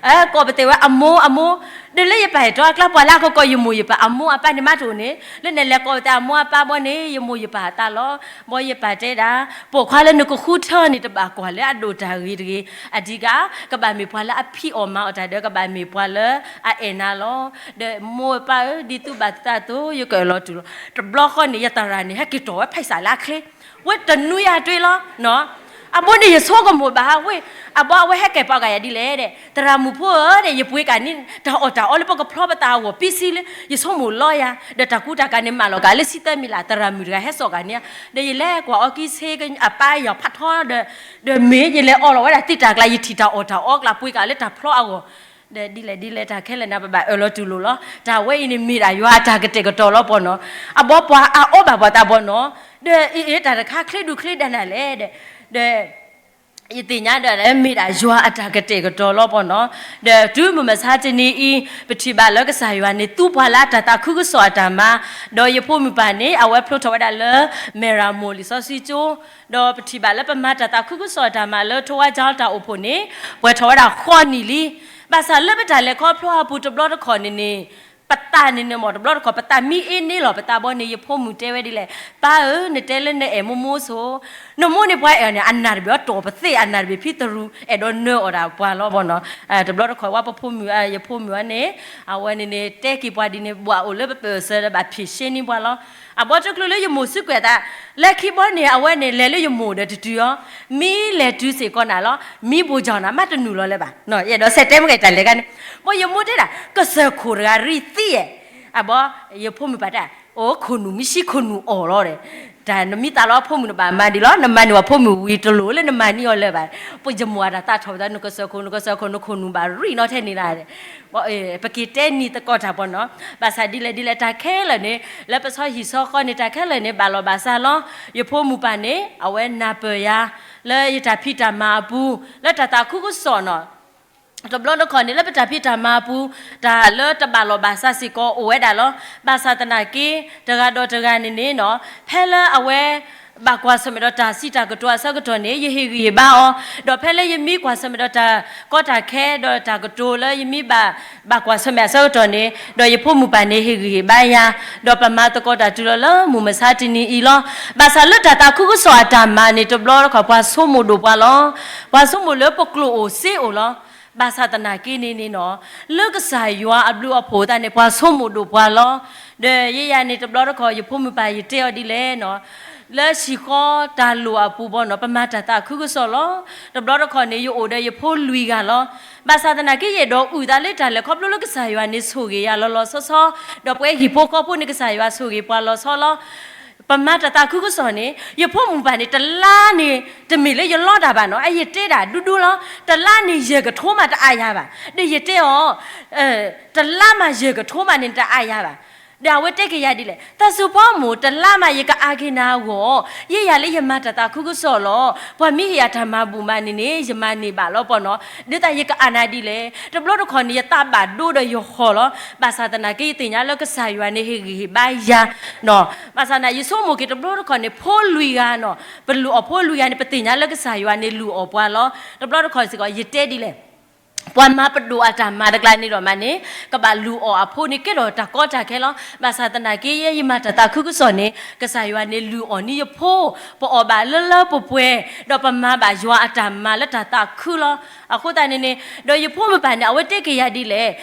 ကိးပသ့ၣ်ဝဲ အမိၢ် အမိၢ် ဒီးလၢယပာ်အဲၣ်တီအကျါ ပှၤလၢအကကိးယမိၢ်ယပၢ်အမိၢ်အပၢ်န့ၣ်မးတအိၣ်န့ၣ်, လၢနလဲၤကိးဝဲသးအမိၢ်အပၢ်ဘီန့ၣ် ယမိၢ်ယပၢ်အသးလီၤ. ဘီယပၢ်တဲဒၣ်, ပိာ်ခွါလၢနကဃုထၢန့ၣ် တဘၣ်ကွၢ်လၢအဒိၣ်တၢ်ဂ့ၤတဂ့ၤ, အဓိက ကဘၣ်မ့ၢ်ပှၤလၢအဖံးအီၣ်မၤအီၣ်တၢ်ဒီး ကဘၣ်မ့ၢ်ပှၤလၢအအဲၣ်နၤလီၤ. ဒီးမိၢ်ပၢ်ဧၢ, ဒ်သုဘၣ်သုသးအသိး ယကအၢၣ်လီၤတူၢ်လိာ်. တဘျီဃီန့ၣ် ယသရၣ်န့ၣ် ဟဲက့ၤတီၢ်ဝဲဖဲစးလၢအချ့, ဝဲတနွံအံၤတွ့လီၤ. အဘိန့ၣ် ယဆိကမိၣ်ဘၣ်ဝဲ, အဘီအဝဲဟဲက့ၤပာ်ကယၤဒ်လဲၣ်ဒီး သရၣ်မုၣ်ဖိဧၢဒီး ယပှ့ၤကးန့ၣ် တၢ်အီၣ်တၢ်အီလၢပကဖျီပသးအဂီၢ် ပံစံလၢ ယဆိကမိၣ်လီၤယၤ, ဒီးတၢ်ကူတၢ်ကၤန့ၣ် မၢလီၤကးလၢဆံသၢမံးလး သရၣ်မုၣ်တဂၤဟဲစိာ်ကးန့ၣ်, ဒီးယလဲၤကွၢ်အီကံဆ့အပၢ်ယီၤဖးထီဒီး, ဒီးမ့ၢ်ယလဲၤအီလီၤဝဲဒၣ်သ့ၣ်တၢ်ကျါ ယထံၣ်တၢ်အီၣ်တၢ်အီကျါ ပှ့ၤကးလၢတၢ်ဖျီအဂီၢ်, ဒီးဒ်လဲၣ်ဒ်လဲၣ် တၢ်ခဲလၢာ်န့ၣ် ပဘၣ်အၢၣ်လီၤတူၢ်လိာ်လီၤ. တၢ်ဝဲအံၤန့ၣ်မ့ၢ်ဒၣ်ယွၤအတၢ်ကတဲာ်ကတီၤလီၤပှၤနီၤ. အဘီပှၤအအီဘၣ်ပှၤသးပှၤနီၤ, ဒီးအ့ၣ်အ့ၣ် တၢ်တခါချ့ဒူချ့ဒါနၤလဲၣ်ဒီး, ဒီး ယသ့ၣ်ညါဒီး မ့ၢ်ဒၣ်ယွၤအတၢ်ကတဲာ်ကတီၤလီၤပှၤနီၤ. ဒီးတုၤမုၢ်မဆါတနံၤအံၤ ပထံၣ်ဘၣ်လၢကစၢ်ယွၤန့ၣ် သူပှၤလၢအတၢ်သးခုကစီၣ်အတၢ်မၤ, ဒီးယဖိမုၣ်ပၢ်န့ၣ် အဝဲဖျိထီၣ်ဝဲဒၣ်လၢ မဲၢ်ရမိၢ်လံာ်စီဆှံကၠိ, ဒီးပထံၣ်ဘၣ်လၢပမၤတၢ်သးခုကစီၣ်အတၢ်မၤလၢထိဝါကၠီတၢ်အိၣ်ဖှိၣ်န့ၣ် ပှဲၤထီၣ်ဝဲဒၣ်ဃိးနံၣ်လံ. ဘၣ်ဆၣ်လၢပတၢ်လဲၤခီဖျိအပူၤတဘျီတခီၣ်န့ၣ်န့ၣ် ပသးန့ၣ်န့ၣ်မ့ၢ်တဘျီတခီၣ် ပသးမံအ့န့ၢ်လီၤပသးဘီန့ၣ် ယဖိမုၣ်တဲဝဲဒ်လဲၣ်, ပၢ်ဧၢ နတဲလၢနအဲၣ်မိၢ်မိၢ်ဆိ, နမိၢ်န့ၣ်ပှၤအဲၣ်န့ၣ် အနၢ်တဘ့ၣ်အတီၢ်ပသ့ၣ် အနၢ်တဘ့ၣ်ဖံသရူး အဲၣ်ဒိးနၢအီၣ်ဒၣ်ပှၤလီၤဘီနီၤ. တဘျီတခီၣ်ဝဲပဖိမုၣ် ယဖိမုၣ်အီၤန့ၣ် အဝဲန့ၣ်န့ၣ် တဲက့ၤပှၤဒ်န့ၣ် ဘၣ်အိၣ်လၢပပၢၢ်ဆၢဒီးဘၣ်ဖံးရှဲန့ၢ်ပှၤလီၤ. အဘီတချုးလၢယမိၢ်စုကွဲးသး လၢခံဘီန့ၣ် အဝဲန့ၣ်လဲၤလၢယမိၢ်ဒီးတတုၤအီၤ, မံလဲၤတုၤစ့ၢ်ကီးနၤလီၤ, မံဘိၣ်ကၠီၣ်နၤ မ့ၢ်တနုာ်လီၤလၢၤဘၣ်. ယအဲၣ်ဒိးစဲးတဲမ့ၢ်ကတၢၢ်လဲၤဂၤန့ၣ်, ဘီယမိၢ်တဲဒၣ် ကစၢၢ်ခိၣ်တဂၤရံၣ်သံအဲၣ်, အဘီ ယဖိမုၣ်ပၢ်တဲ အိၣ် ခိၣ်နူာ်မံဆံခိၣ်နူာ်အီၣ်လီၤဒီး, တၢ်နမံသးလီၤဖိမုၣ်နဘၣ်မၤဒ်လီၤ, နမၤန့ၢ်ဝဲဖိမုၣ်ဝံၤတလိၣ်လၢနမၤန့ၢ်အီၤလၢၤဘၣ်. ပယမိၢ်အတၢ်သးထီၣ်ပသး နကစၢၢ်ခိၣ် နကစၢၢ်ခိၣ် နခိၣ်နူာ်ဘၣ်ရံၣ်နီၣ်ထဲန့ၣ်လၢ်ဒီး ပက့ၤတဲနံၤသကိးတၢ်ပှၤနီၤ, ဘၣ်ဆၣ်ဒ်လဲၣ်ဒ်လဲၣ် တၢ်ခဲလၢာ်န့ၣ် လၢပဆီဟံၣ်ဆီဃီန့ၣ် တၢ်ခဲလၢာ်န့ၣ် ဘၣ်လီၤဘၣ်စးလီၤ. ယဖိမုၣ်ပၢ်န့ၣ် အဝဲနၢ်ပၢၢ်ယၤ လၢယတၢ်ဖံးတၢ်မၤအပူၤ လၢတၢ်သးခုကစီၣ်နီၤ. တဘျီတခီၣ်န့ၣ် လၢပတၢ်ဖံးတၢ်မၤအပူၤ တၢ်လၢတဘၣ်လီၤဘၣ်စးစ့ၢ်ကီးအိၣ်ဝဲဒၣ်လီၤ. ဘၣ်ဆၣ်သနာ်က့ တဂၤဒီးတဂၤန့ၣ်န့ၣ်နီၤ ဖဲလၢအဝဲ ဘၣ်ကွၢ်ဆၢၣ်မဲာ်ဒီးတၢ်စံးတၢ်ကတိၤအဆၢကတီၢ်န့ၣ် ယဟ့ၣ်ဂံၢ်ဟ့ၣ်ဘါအီၤ, ဒီးဖဲလၢယမ့ၢ်ကွၢ်ဆၢၣ်မဲာ်ဒီးတၢ်ကီတၢ်ခဲ ဒီးတၢ်ကတိၤလၢယမ့ၢ်ဘၣ် ဘၣ်ကွၢ်ဆၢၣ်မဲာ်အဆၢကတီၢ်န့ၣ် ဒီးယဖိမုၣ်ပၢ်န့ၣ် ဟ့ၣ်ဂံၢ်ဟ့ၣ်ဘါယၤ, ဒီးပမၤသကိးတၢ်တုၤလီၤလၢမုၢ်မဆါတနံၤအံၤလီၤ. ဘၣ်ဆၣ်လၢတၢ်သးခုကစီၣ်အတၢ်မၤန့ၣ် တဘျီတခီၣ်ပှၤဆိကမိၣ်ဒိၣ်ပှၤလီၤ. ပှၤဆိကမိၣ်လၢပကျိာ်အိၣ်စ့အိၣ်လီၤ. ဘၣ်ဆၣ်သနာ်က့န့ၣ်န့ၣ်နီၤ လၢကစၢ်ယွၤအဘျုးအဖှိၣ်အသးန့ၣ် ပှၤဆိကမိၣ်ဒိၣ်ပှၤလီၤ. ဒီးယဲယၤန့ၣ် တဘျီတခီၣ် ယဖိမုၣ်ပၢ်ယတဲအီၤဒ်လဲၣ်နီၤ လၢဟံၣ်ဃီတၢ်လိၣ်အပူၤဘီနီၤ ပမၤတၢ်သးခုကစီၣ်လီၤ. တဘျီတခီၣ်န့ၣ် ယအိၣ်ဒီးယဖိလွံၢ်ဂၤလီၤ. ဘၣ်ဆၣ်သနာ်က့ ယအဲၣ်ဒိးအုၣ်သးလၢတၢ်လဲၤခီဖျိလၢကစၢ်ယွၤန့ၣ် ဆိၣ်ဂ့ၤယၤလီၤလီၤဆီဆီ, ဒီးပဝဲဟံၣ်ဖိဃီဖိန့ၣ် ကစၢ်ယွၤဆိၣ်ဂ့ၤပှၤလီၤဆီလီၤ. ပမၤတၢ်သးခုကစီၣ်န့ၣ် ယဖိမုၣ်ပၢ်န့ၣ် တလါန့ၣ် တမ့ၢ်လၢယလီတၢ်ဘၣ်နီၤ, အယတဲဒၣ်ဒူဒူလီၤ. တလါန့ၣ် ယဲၢ်ကထိမးတအါယၤဘၣ်. ဒီးယတဲအီၤ တလါမးယဲၢ်ကထိမးန့ၣ်တအါယၤဘၣ်. ဒီးအဝဲတဲက့ၤယၤဒ်လဲၣ်, သးစူၤပီမိၢ် တလါမးယကအါက့ၤနၤအဂီၢ်, ယဲယၤလၢယမၤတၢ်သးခုကစီၣ်လီၤ. ပှၤမ့ၢ်ဟ့ၣ်ယၤတၢ်မၤဘူၣ်မးန့ၣ်န့ၣ် ယမၤန့ၢ်ဘၣ်လီၤပှၤနီၤ. ဒ်သိးယကအါနၤဒ်လဲၣ်. တဘျီတခီၣ်န့ၣ် ယသးဘၣ်ဒိဒီးယဃီၤလီၤ. ဘၣ်ဆၣ်သနာ်က့ ယသ့ၣ်ညါလၢကစၢ်ယွၤန့ၣ် ဟ့ၣ်ဂံၢ်ဟ့ၣ်ဘါယၤ ဘၣ်ဆၣ်သနာ် ယဆိကမိၣ်က့ၤတဘျီတခီၣ်န့ၣ် ဖိလွံၢ်ဂၤနီၤ, ပလုၢ်အီၣ်ဖိလွံၢ်ဂၤန့ၣ် ပသ့ၣ်ညါလၢကစၢ်ယွၤန့ၣ်လုၢ်အီၣ်ပှၤလီၤ. တဘျီတခီၣ်စ့ၢ်ကီး ယတဲဒ်လဲၣ်, ပှၤမၤပဒိၣ်အတၢ်မၤတကျါန့ၣ်ဒီးမးန့ၣ် ကဘၣ်လုၢ်အီၣ်အဖိန့ၣ် ကဲထီၣ်တၢ်ကီတၢ်ခဲလီၤ. ဘၣ်ဆၣ်သနာ်က့ ယဲယမၤတၢ်သးခုကစီၣ်န့ၣ် ကစၢ်ယွၤန့ၣ်လုၢ်အီၣ်န့ၢ်ယဖိ, ပအီၣ်ဘၣ်လၢလၢပှဲၤပှဲၤ, ဒီးပမၤဘၣ်ယွၤအတၢ်မၤလၢတၢ်သးခုလီၤ. အဃိသတးန့ၣ်န့ၣ် ဒီးယဖိမုၣ်ပၢ်န့ၣ် အဝဲတဲက့ၤယၤဒ်လဲၣ်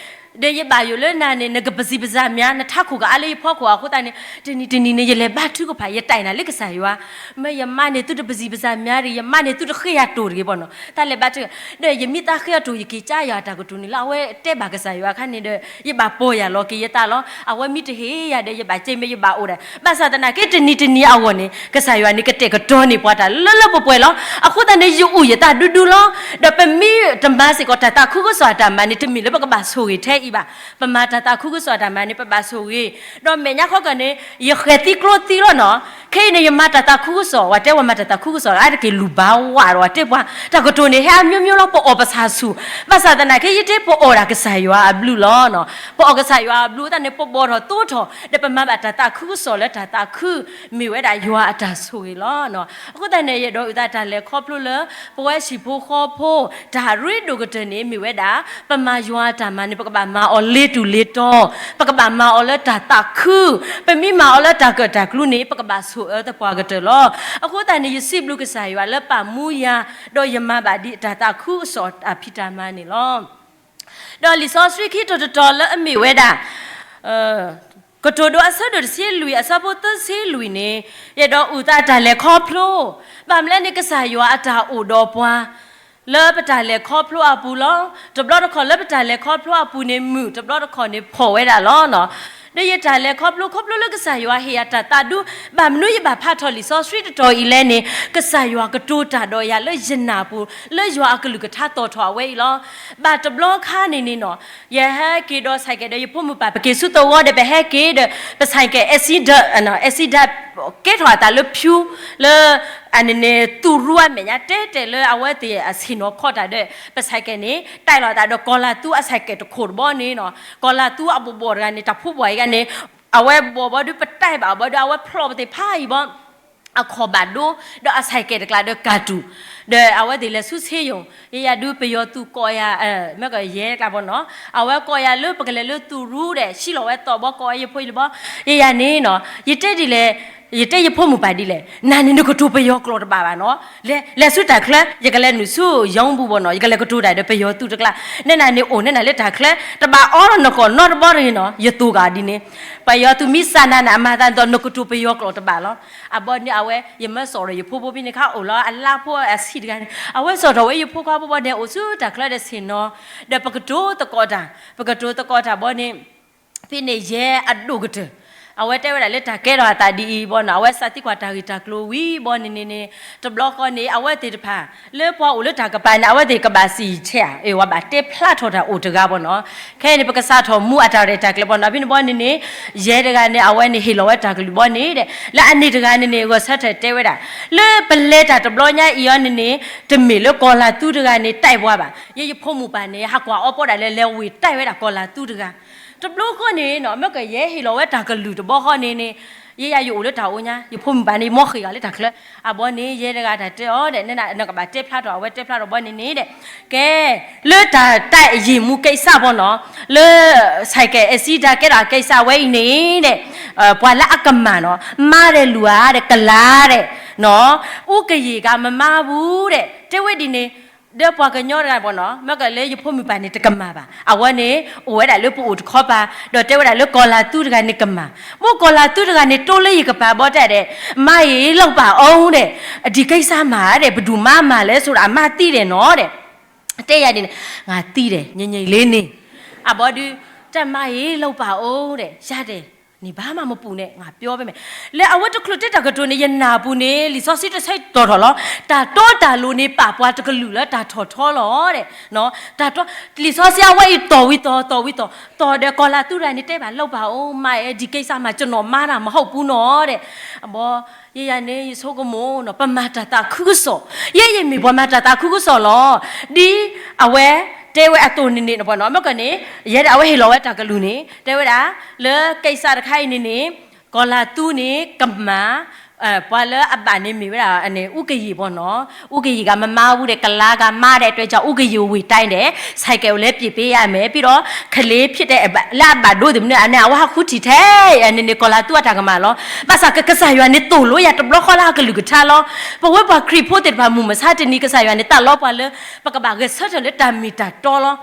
ဒီးယဘၣ်ယိၣ်လၢနၤန့ၣ် နကပစံးပစၢ်မး နထးခိၣ်ကအါလၢယဖီခိၣ်အဃိသတးန့ၣ် တနံၤတနံၤန့ၣ် ယလဲၤဘါထုကဖၣ် ယတဲနၤလၢကစၢ်ယွၤ, မ့ၢ်ယမါန့ၣ် သုတပစံးပစၢ်မးတဂ့ၤ, ယမါန့ၣ် သုတဃ့ယၤတိၢ်တဂ့ၤဘၣ်နီၤ. တၢ်လဲၤဘါထုက, ဒီးယမ့ၢ်သးဃ့ယၤတိၢ် ယက့ၤကၠါယၤတၢ်ကတိၤန့ၣ်လၢအဝဲတဲဘၣ်ကစၢ်ယွၤအခါန့ၣ်ဒီး ယဘၣ်ပီၢ်ယၤလီၤက့ၤယသးလီၤ. အဝဲမ့ၢ်တဟ့ၣ်ယၤဒီး ယဘၣ်ကဲမ့ၢ်ယဘၣ်အိၣ်ဒၣ်. ဘၣ်ဆၣ်သနာ်က့ တနံၤတနံၤအဂီၢ်န့ၣ် ကစၢ်ယွၤန့ၣ် ကတဲာ်ကတီၤန့ၢ်ပှၤတၢ်လၢလၢပှဲၤပှဲၤလီၤ. အဃိသတးန့ၣ် ယအုၣ်ယသးဒူဒူလီၤ. ဒီးပမ့ၢ်တမၤစ့ၢ်ကီးတၢ်သးခုကစီၣ်အတၢ်မၤန့ၣ် တမ့ၢ်လၢပကဘၣ်ဆိၣ်ဂ့ၤထဲအံၤဘၣ်. ပမၤတၢ်သးခုကစီၣ်အတၢ်မၤန့ၣ် ပဘၣ်ဆိၣ်ဂ့ၤ, ဒီးမဲာ်ညါခီကီၢ်န့ၣ် ယဃဲၤသံကျိသံလီၤနီၤ. ခဲအံၤန့ၣ် ယမၤတၢ်သးခုကစီၣ် ပှၤတဲပှၤမၤတၢ်သးခုကစီၣ် အါတက့ၢ်လူၤဘၣ်ဝးဒီး ပှၤတဲပှၤ တၢ်ကတိၤန့ၣ် ဟဲအမျိုးမျိုးလီၤ. ပအီၣ်ပဆၣ်ဆူၣ်, ဘၣ်ဆၣ်သနာ်က့ ယတဲပအီၣ်ဒၣ်ကစၢ်ယွၤအဘျုးလီၤ. ပအီၣ်ကစၢ်ယွၤအဘျုးသတးန့ၣ် ပဘီၣ်ထီၣ်သိထီၣ် ဒီးပမၤဘၣ်တၢ်သးခုကစီၣ်လၢတၢ်သးခု မ့ၢ်ဝဲဒၣ်ယွၤအတၢ်ဆိၣ်ဂ့ၤလီၤ. အဃိသတးန့ၣ် ယအဲၣ်ဒိးအုၣ်သးတၢ်လဲၤခီဖျိလၢ ပဝဲဟံၣ်ဖိဃီဖိ တၢ်ရ့ဒိၣ်ကတၢၢ်န့ၣ် မ့ၢ်ဝဲဒၣ် ပမၤယွၤအတၢ်မၤန့ၣ် ပကဘၣ် ပကဘၣ်မၤအီၤလ့တူၢ်လ့တီ, ပကဘၣ်မၤအီၤလၢတၢ်သးခု, ပမ့ၢ်မၤအီၤလၢတၢ်ကၢၣ်တၢ်ကျူန့ၣ် ပကဘၣ်ဆိၣ်အၢသပှၢ်ကတၢၢ်လီၤ. အဃိသတးန့ၣ် ယစံးဘျုးကစၢ်ယွၤလၢပာ်မူယၤ, ဒီးယမၤဘၣ်ဒ်တၢ်သးခုအစီၣ်အဖံးတၢ်မၤန့ၣ်လီၤ. ဒီးလံာ်စီဆှံခံတီၤတတီၤလၢအမ့ၢ်ဝဲဒၣ် ကတိၤဒိအဆၢဒိၣ်တဆံလွံၢ်အဆၢဖိသၢဆံလွံၢ်န့ၣ်, ယအဲၣ်ဒိးအုၣ်သးတၢ်လဲၤခီဖျိ, ဘၣ်မနုၤလဲၣ်န့ၣ် ကစၢ်ယွၤအတၢ်အိၣ်ဒီးပှၤ လၢပတၢ်လဲၤခီဖျိအပူၤလီၤ. တဘျီတခီၣ်လၢပတၢ်လဲၤခီဖျိအပူၤန့ၣ် မုာ်, တဘျီတခီၣ်န့ၣ်ဖှီၣ်ဝဲဒၣ်လီၤ. ဒီးယတၢ်လဲၤခီဖျိ ခီဖျိလၢကစၢ်ယွၤဟ့ၣ်ယၤတၢ်သးဒူ, ဘၣ်မနုၤယဘၣ်ဖးထီၣ်လံာ်စီဆှံတတီၤအံၤလဲၣ်န့ၣ်, ကစၢ်ယွၤကတိၤတၢ်ဒီးယၤလၢယနၢ်ပူၤ, လၢယွၤအကလုၢ်ကထါသီၣ်ထီၣ်အဝဲအံၤလီၤ. ဘၣ်တဘျီခါန့ၣ်န့ၣ်နီၤ, ယဟဲက့ၤဒီး cycle ဒီးယဖိမုၣ်ပၢ် ပက့ၤဆူသဝီဒီး ပဟဲက့ၤဒီး ပ cycle accident, accident ကဲထီၣ်အသးလၢဖၠူ, လၢ အန့ၣ်န့ၣ် သူၣ်ရူအမဲာ်ညါ တဲတဲလၢအဝဲသ့ၣ်အဆ့ၣ်နီၤခီတၢ်ဒီး ပ cycle န့ၣ် တၢ်လီၤအသးဒီး ကီၤလၤသူအ cycle တခိၣ်တဘီန့ၣ်နီၤ, ကီၤလၤသူအဘီၣ်ဘီၣ်တဂၤန့ၣ် တၢ်ဖိပှၢ်အံၤဂၤန့ၣ် အဝဲဘီၣ်ဘီဒုး ပတၢ်ဘၣ်ဘီဒုး အဝဲဖျီၣ်ပသ့ၣ်ဖးအံၤဘီ အခီၣ်ဘၣ်ဒိ, ဒီးအ cycle တကျါဒီးကၢ်တူာ်, ဒီးအဝဲသ့ၣ်လဲၤဆူဆ့ယိၣ်, ယယၤဒုးပယီၤသုးကိးယၤ, မ့ၢ်ကယဲၢ်တကျါဘီနီၤ, အဝဲကိးယၤလၢပကလဲၤလၢသူၣ်ရူဒီး ဆံးလီၤဝဲသီဘီ ကိးဝဲယဖိအံၤလၢဘီ, ယယၤန့ၣ်နီၤ, ယတဲဒ်လဲၣ်, ယတဲယဖိမုၣ်ပၢ်ဒ်လဲၣ်, နၤန့ၣ်နကတိၤပယီၤကျိာ်တဘၣ်ဘၣ်နီၤ, လဲၤဆူတၢ်ချၢ ယကလဲၤနုာ်ဆူ ရုံးပူၤဘီနီၤ, ယကလဲၤကတိၤတၢ်ဒီးပယီၤသုးတကျါ, နဲနၤန့ၣ်အိၣ်နဲနၤလၢတၢ်ချၢ တဘၣ်အီလီၤနကိာ်နီတဘီတဂ့ၤနီၤ, ယသိၣ်ဂၤဒ်န့ၣ်, ပယီၤသုးမ့ၢ်စးနၤန့ၣ် အမၤသးဒ်သိးနကတိၤပယီၤကျိာ်တဘၣ်လီၤ. အဘီန့ၣ် အဝဲ ယမၢစီၣ်ဒီးယဖိဖိဖဲန့ၣ်ခါ အိၣ်လီၤအလါဖိအဆံးတဂၤန့ၣ် အဝဲစီၣ်ထီၣ်ဝဲယဖိခွါဖိဘီန့ၣ် အိၣ်ဆူတၢ်ချၢဒီးဆ့ၣ်နီၤ, ဒီးပကတိၤသကိးတၢ်, ပကတိၤသကိးတၢ်ဘီန့ၣ် ဖဲန့ၣ်ယဲအဒိၣ်ကတၢၢ်, အဝဲတဲဝဲဒၣ်လၢတၢ်ကဲထီၣ်အသးဒ်အံၤဘီနီၤ, အဝဲစးသံကွၢ်တၢ်ဂ့ၢ်တၢ်ကျိၤဝံၤဘီန့ၣ်န့ၣ်န့ၣ်, တဘျီဃီန့ၣ် အဝဲသ့ၣ်တဖၣ် လၢပှၤအိၣ်လၢတၢ်ကပၤန့ၣ် အဝဲသ့ၣ်ကဘၣ်စံၣ်ဆဲးဧါ, အဝဲဘၣ်တဲဖျါထီၣ်တၢ်အိၣ်တဂၤဘီနီၤ. ခဲအံၤန့ၣ် ပကစးထီၣ်မူအတၢ်ရဲၣ်တၢ်ကျဲၤဘီနီၤ, ဖဲန့ၣ်ဘီန့ၣ်န့ၣ် ယဲတဂၤန့ၣ် အဝဲန့ၣ်ဟ့ၣ်လီၤဝဲတၢ်ကလုၢ်ဘီန့ၣ်ဒီး လၢအန့ၣ်တဂၤန့ၣ်န့ၣ် ဂဲၤဆၢထၢၣ်တဲဝဲဒၣ်, လၢပလဲၤတၢ်တဘျီညါအံၤအီၤန့ၣ်န့ၣ် တမ့ၢ်လၢကီၤလၤသူတဂၤန့ၣ် တဲပှၤဘၣ်, ယဲယဖိမုၣ်ပၢ်န့ၣ် ဟးကွၢ်အီၤပီဒၣ်လဲာ် လဲၤဝ့ၢ်တဲဝဲဒၣ်ကီၤလၤသူတဂၤ တဘျီဃီန့ၣ်နီၤ, မ့ၢ်ကယဲဟ့ၣ်လီၤဝဲတၢ်ကလုၢ်တဘျီဃီန့ၣ်န့ၣ်, ယဲယၤယအိၣ်လၢတၢ်အိၣ်ညါ, ယဖိမုၣ်ပၢ်န့ၣ် ယမီဃ့ၢ်ဂၤလၢတၢ်ချၢ, အဘီန့ၣ် ယဲတဂၤတၢ်တဲအီၤဒီး နကဘၣ်တဲဖျါထီၣ် အဝဲတဲဖျါထီၣ်ဘီန့ၣ်န့ၣ်ဒီး, ကဲ, လၢတၢ်တၢ်ယံာ်မူကဲစၢ်ဘီနီၤ, လၢ cycle accident ကဲထီၣ်အကဲစၢ်ဝဲအံၤန့ၣ်ဒီး, ပှၤလၢအကမၣ်နီၤ, မါဒီးလူၤဧါဒီးကလၤဒီး, အူကယံာ်ဂၤမမါဘူးဒီး တဲဝဲဒ်န့ၣ်, ဒီးပှၤကညီတဂၤဘီနီၤ, မ့ၢ်ကလၢယဖိမုၣ်ပၢ်န့ၣ် တကမၣ်ဘၣ်, အဝဲန့ၣ် အိၣ်ဝဲဒၣ်လၢပအိၣ်တခီပၤ, ဒီးတဲဝဲဒၣ်လၢကီၤလၤသူတဂၤန့ၣ်ကမၣ်, မ့ၢ်ကီၤလၤသူတဂၤန့ၣ် တိလၢယကပၤဘီတဲဒီး, မါအံၤလီၤပာ်အီၤဒီး, ဒ်ကဲစၢ်မၤဒီး ပဒုၣ်မါမၤလဲၣ် ဆိဒၣ်မါသံဒီးနီၤဒီး, တဲယၤဒ်န့ၣ်, ငါသံဒီး ညါညါအံၤလံန့ၣ်, အဘီဒုး, တၢ်မါအံၤလီၤပာ်အီၤဒီး ယၤဒီး န့ၣ်ဘၣ်မးမပူၤန့ၣ် ငါပျီဖဲမဲာ်, လၢအဝဲတချုးတဲတၢ်ကတိၤန့ၣ် ယနၢ်ပူၤန့ၣ် လံာ်စီဆှံတဆၢတီၤထီၣ်လီၤ, တၢ်တီတၢ်လိၤန့ၣ် ပာ်ပှၤတကလုာ်လၢတၢ်ထီၣ်ထီလီၤဒီး, တၢ်တီ, လံာ်စီဆှံအဝဲအံၤတီၢ်ဝံၤတီၢ် တီၢ်ဝံၤတီၢ်, တီၢ်ဒီးကီၤလၤသူတဂၤန့ၣ် တဲဘၣ်လီၤပာ်အီၤ မါအဲၣ် ဒ်ကဲစၢ်မၤ ကျွန်တော်မါတာမဟုတ်ဘူးနီၤဒီး, အဘီ, ယဲယၤန့ၣ် ယဆိကမိၣ်နီၤ ပမၤတၢ်သးခုကစီၣ်, ယဲယမ့ၢ်ပှၤမၤတၢ်သးခုကစီၣ်လီၤ, ဒ်အဝဲတဲဝဲအသိးန့ၣ်န့ၣ် ဘီနီၤ မ့ၢ်ကန့ၣ်, ယဲဒၣ်အဝဲဟ့ၣ်လီၤဝဲတၢ်ကလုၢ်န့ၣ် တဲဝဲဒၣ်, လၢကဲစၢ်တခါအံၤန့ၣ်န့ၣ်, ကီၤလၤသူန့ၣ် ကမၣ်, ပှၤလၢအဘၣ်န့ၣ်မ့ၢ်ဝဲဒၣ် အူကယံာ်ဘီနီၤ, အူကယံာ်ဂၤမမါဘူးဒီး ကလၤဂၤမါဒီး တွဲကီ အူကယံာ်ဝ့ၢ်တၢ်ဒီး ဆိုင်ကယ် လဲၤပျံၤပေးရမယ်, ပြီးတော့ ကလေးဖြစ်တဲ့ လၢအဘၣ်ဒိသ့ၣ်မနုၤ အန့ၣ် အဝဲဟးဃုထံၣ်ထဲအန့ၣ်န့ၣ် ကီၤလၤသူအတၢ်ကမၣ်လီၤ, ဘၣ်ဆၣ်ကစၢ်ယွၤန့ၣ်သိၣ်လိယၤတဘျီဃီလၢအကလုၢ်ကထါလီၤ, ပဝဲပှၤခရံာ်ဖိသ့ၣ်တဖၣ်မုၢ်မဆါတနံၤ ကစၢ်ယွၤန့ၣ် တၢ်လီပှၤလၢ ပကဘၣ်ဂဲၤဆၢထၢၣ်လၢတၢ်မ့ၢ်တၢ်တီလီၤ,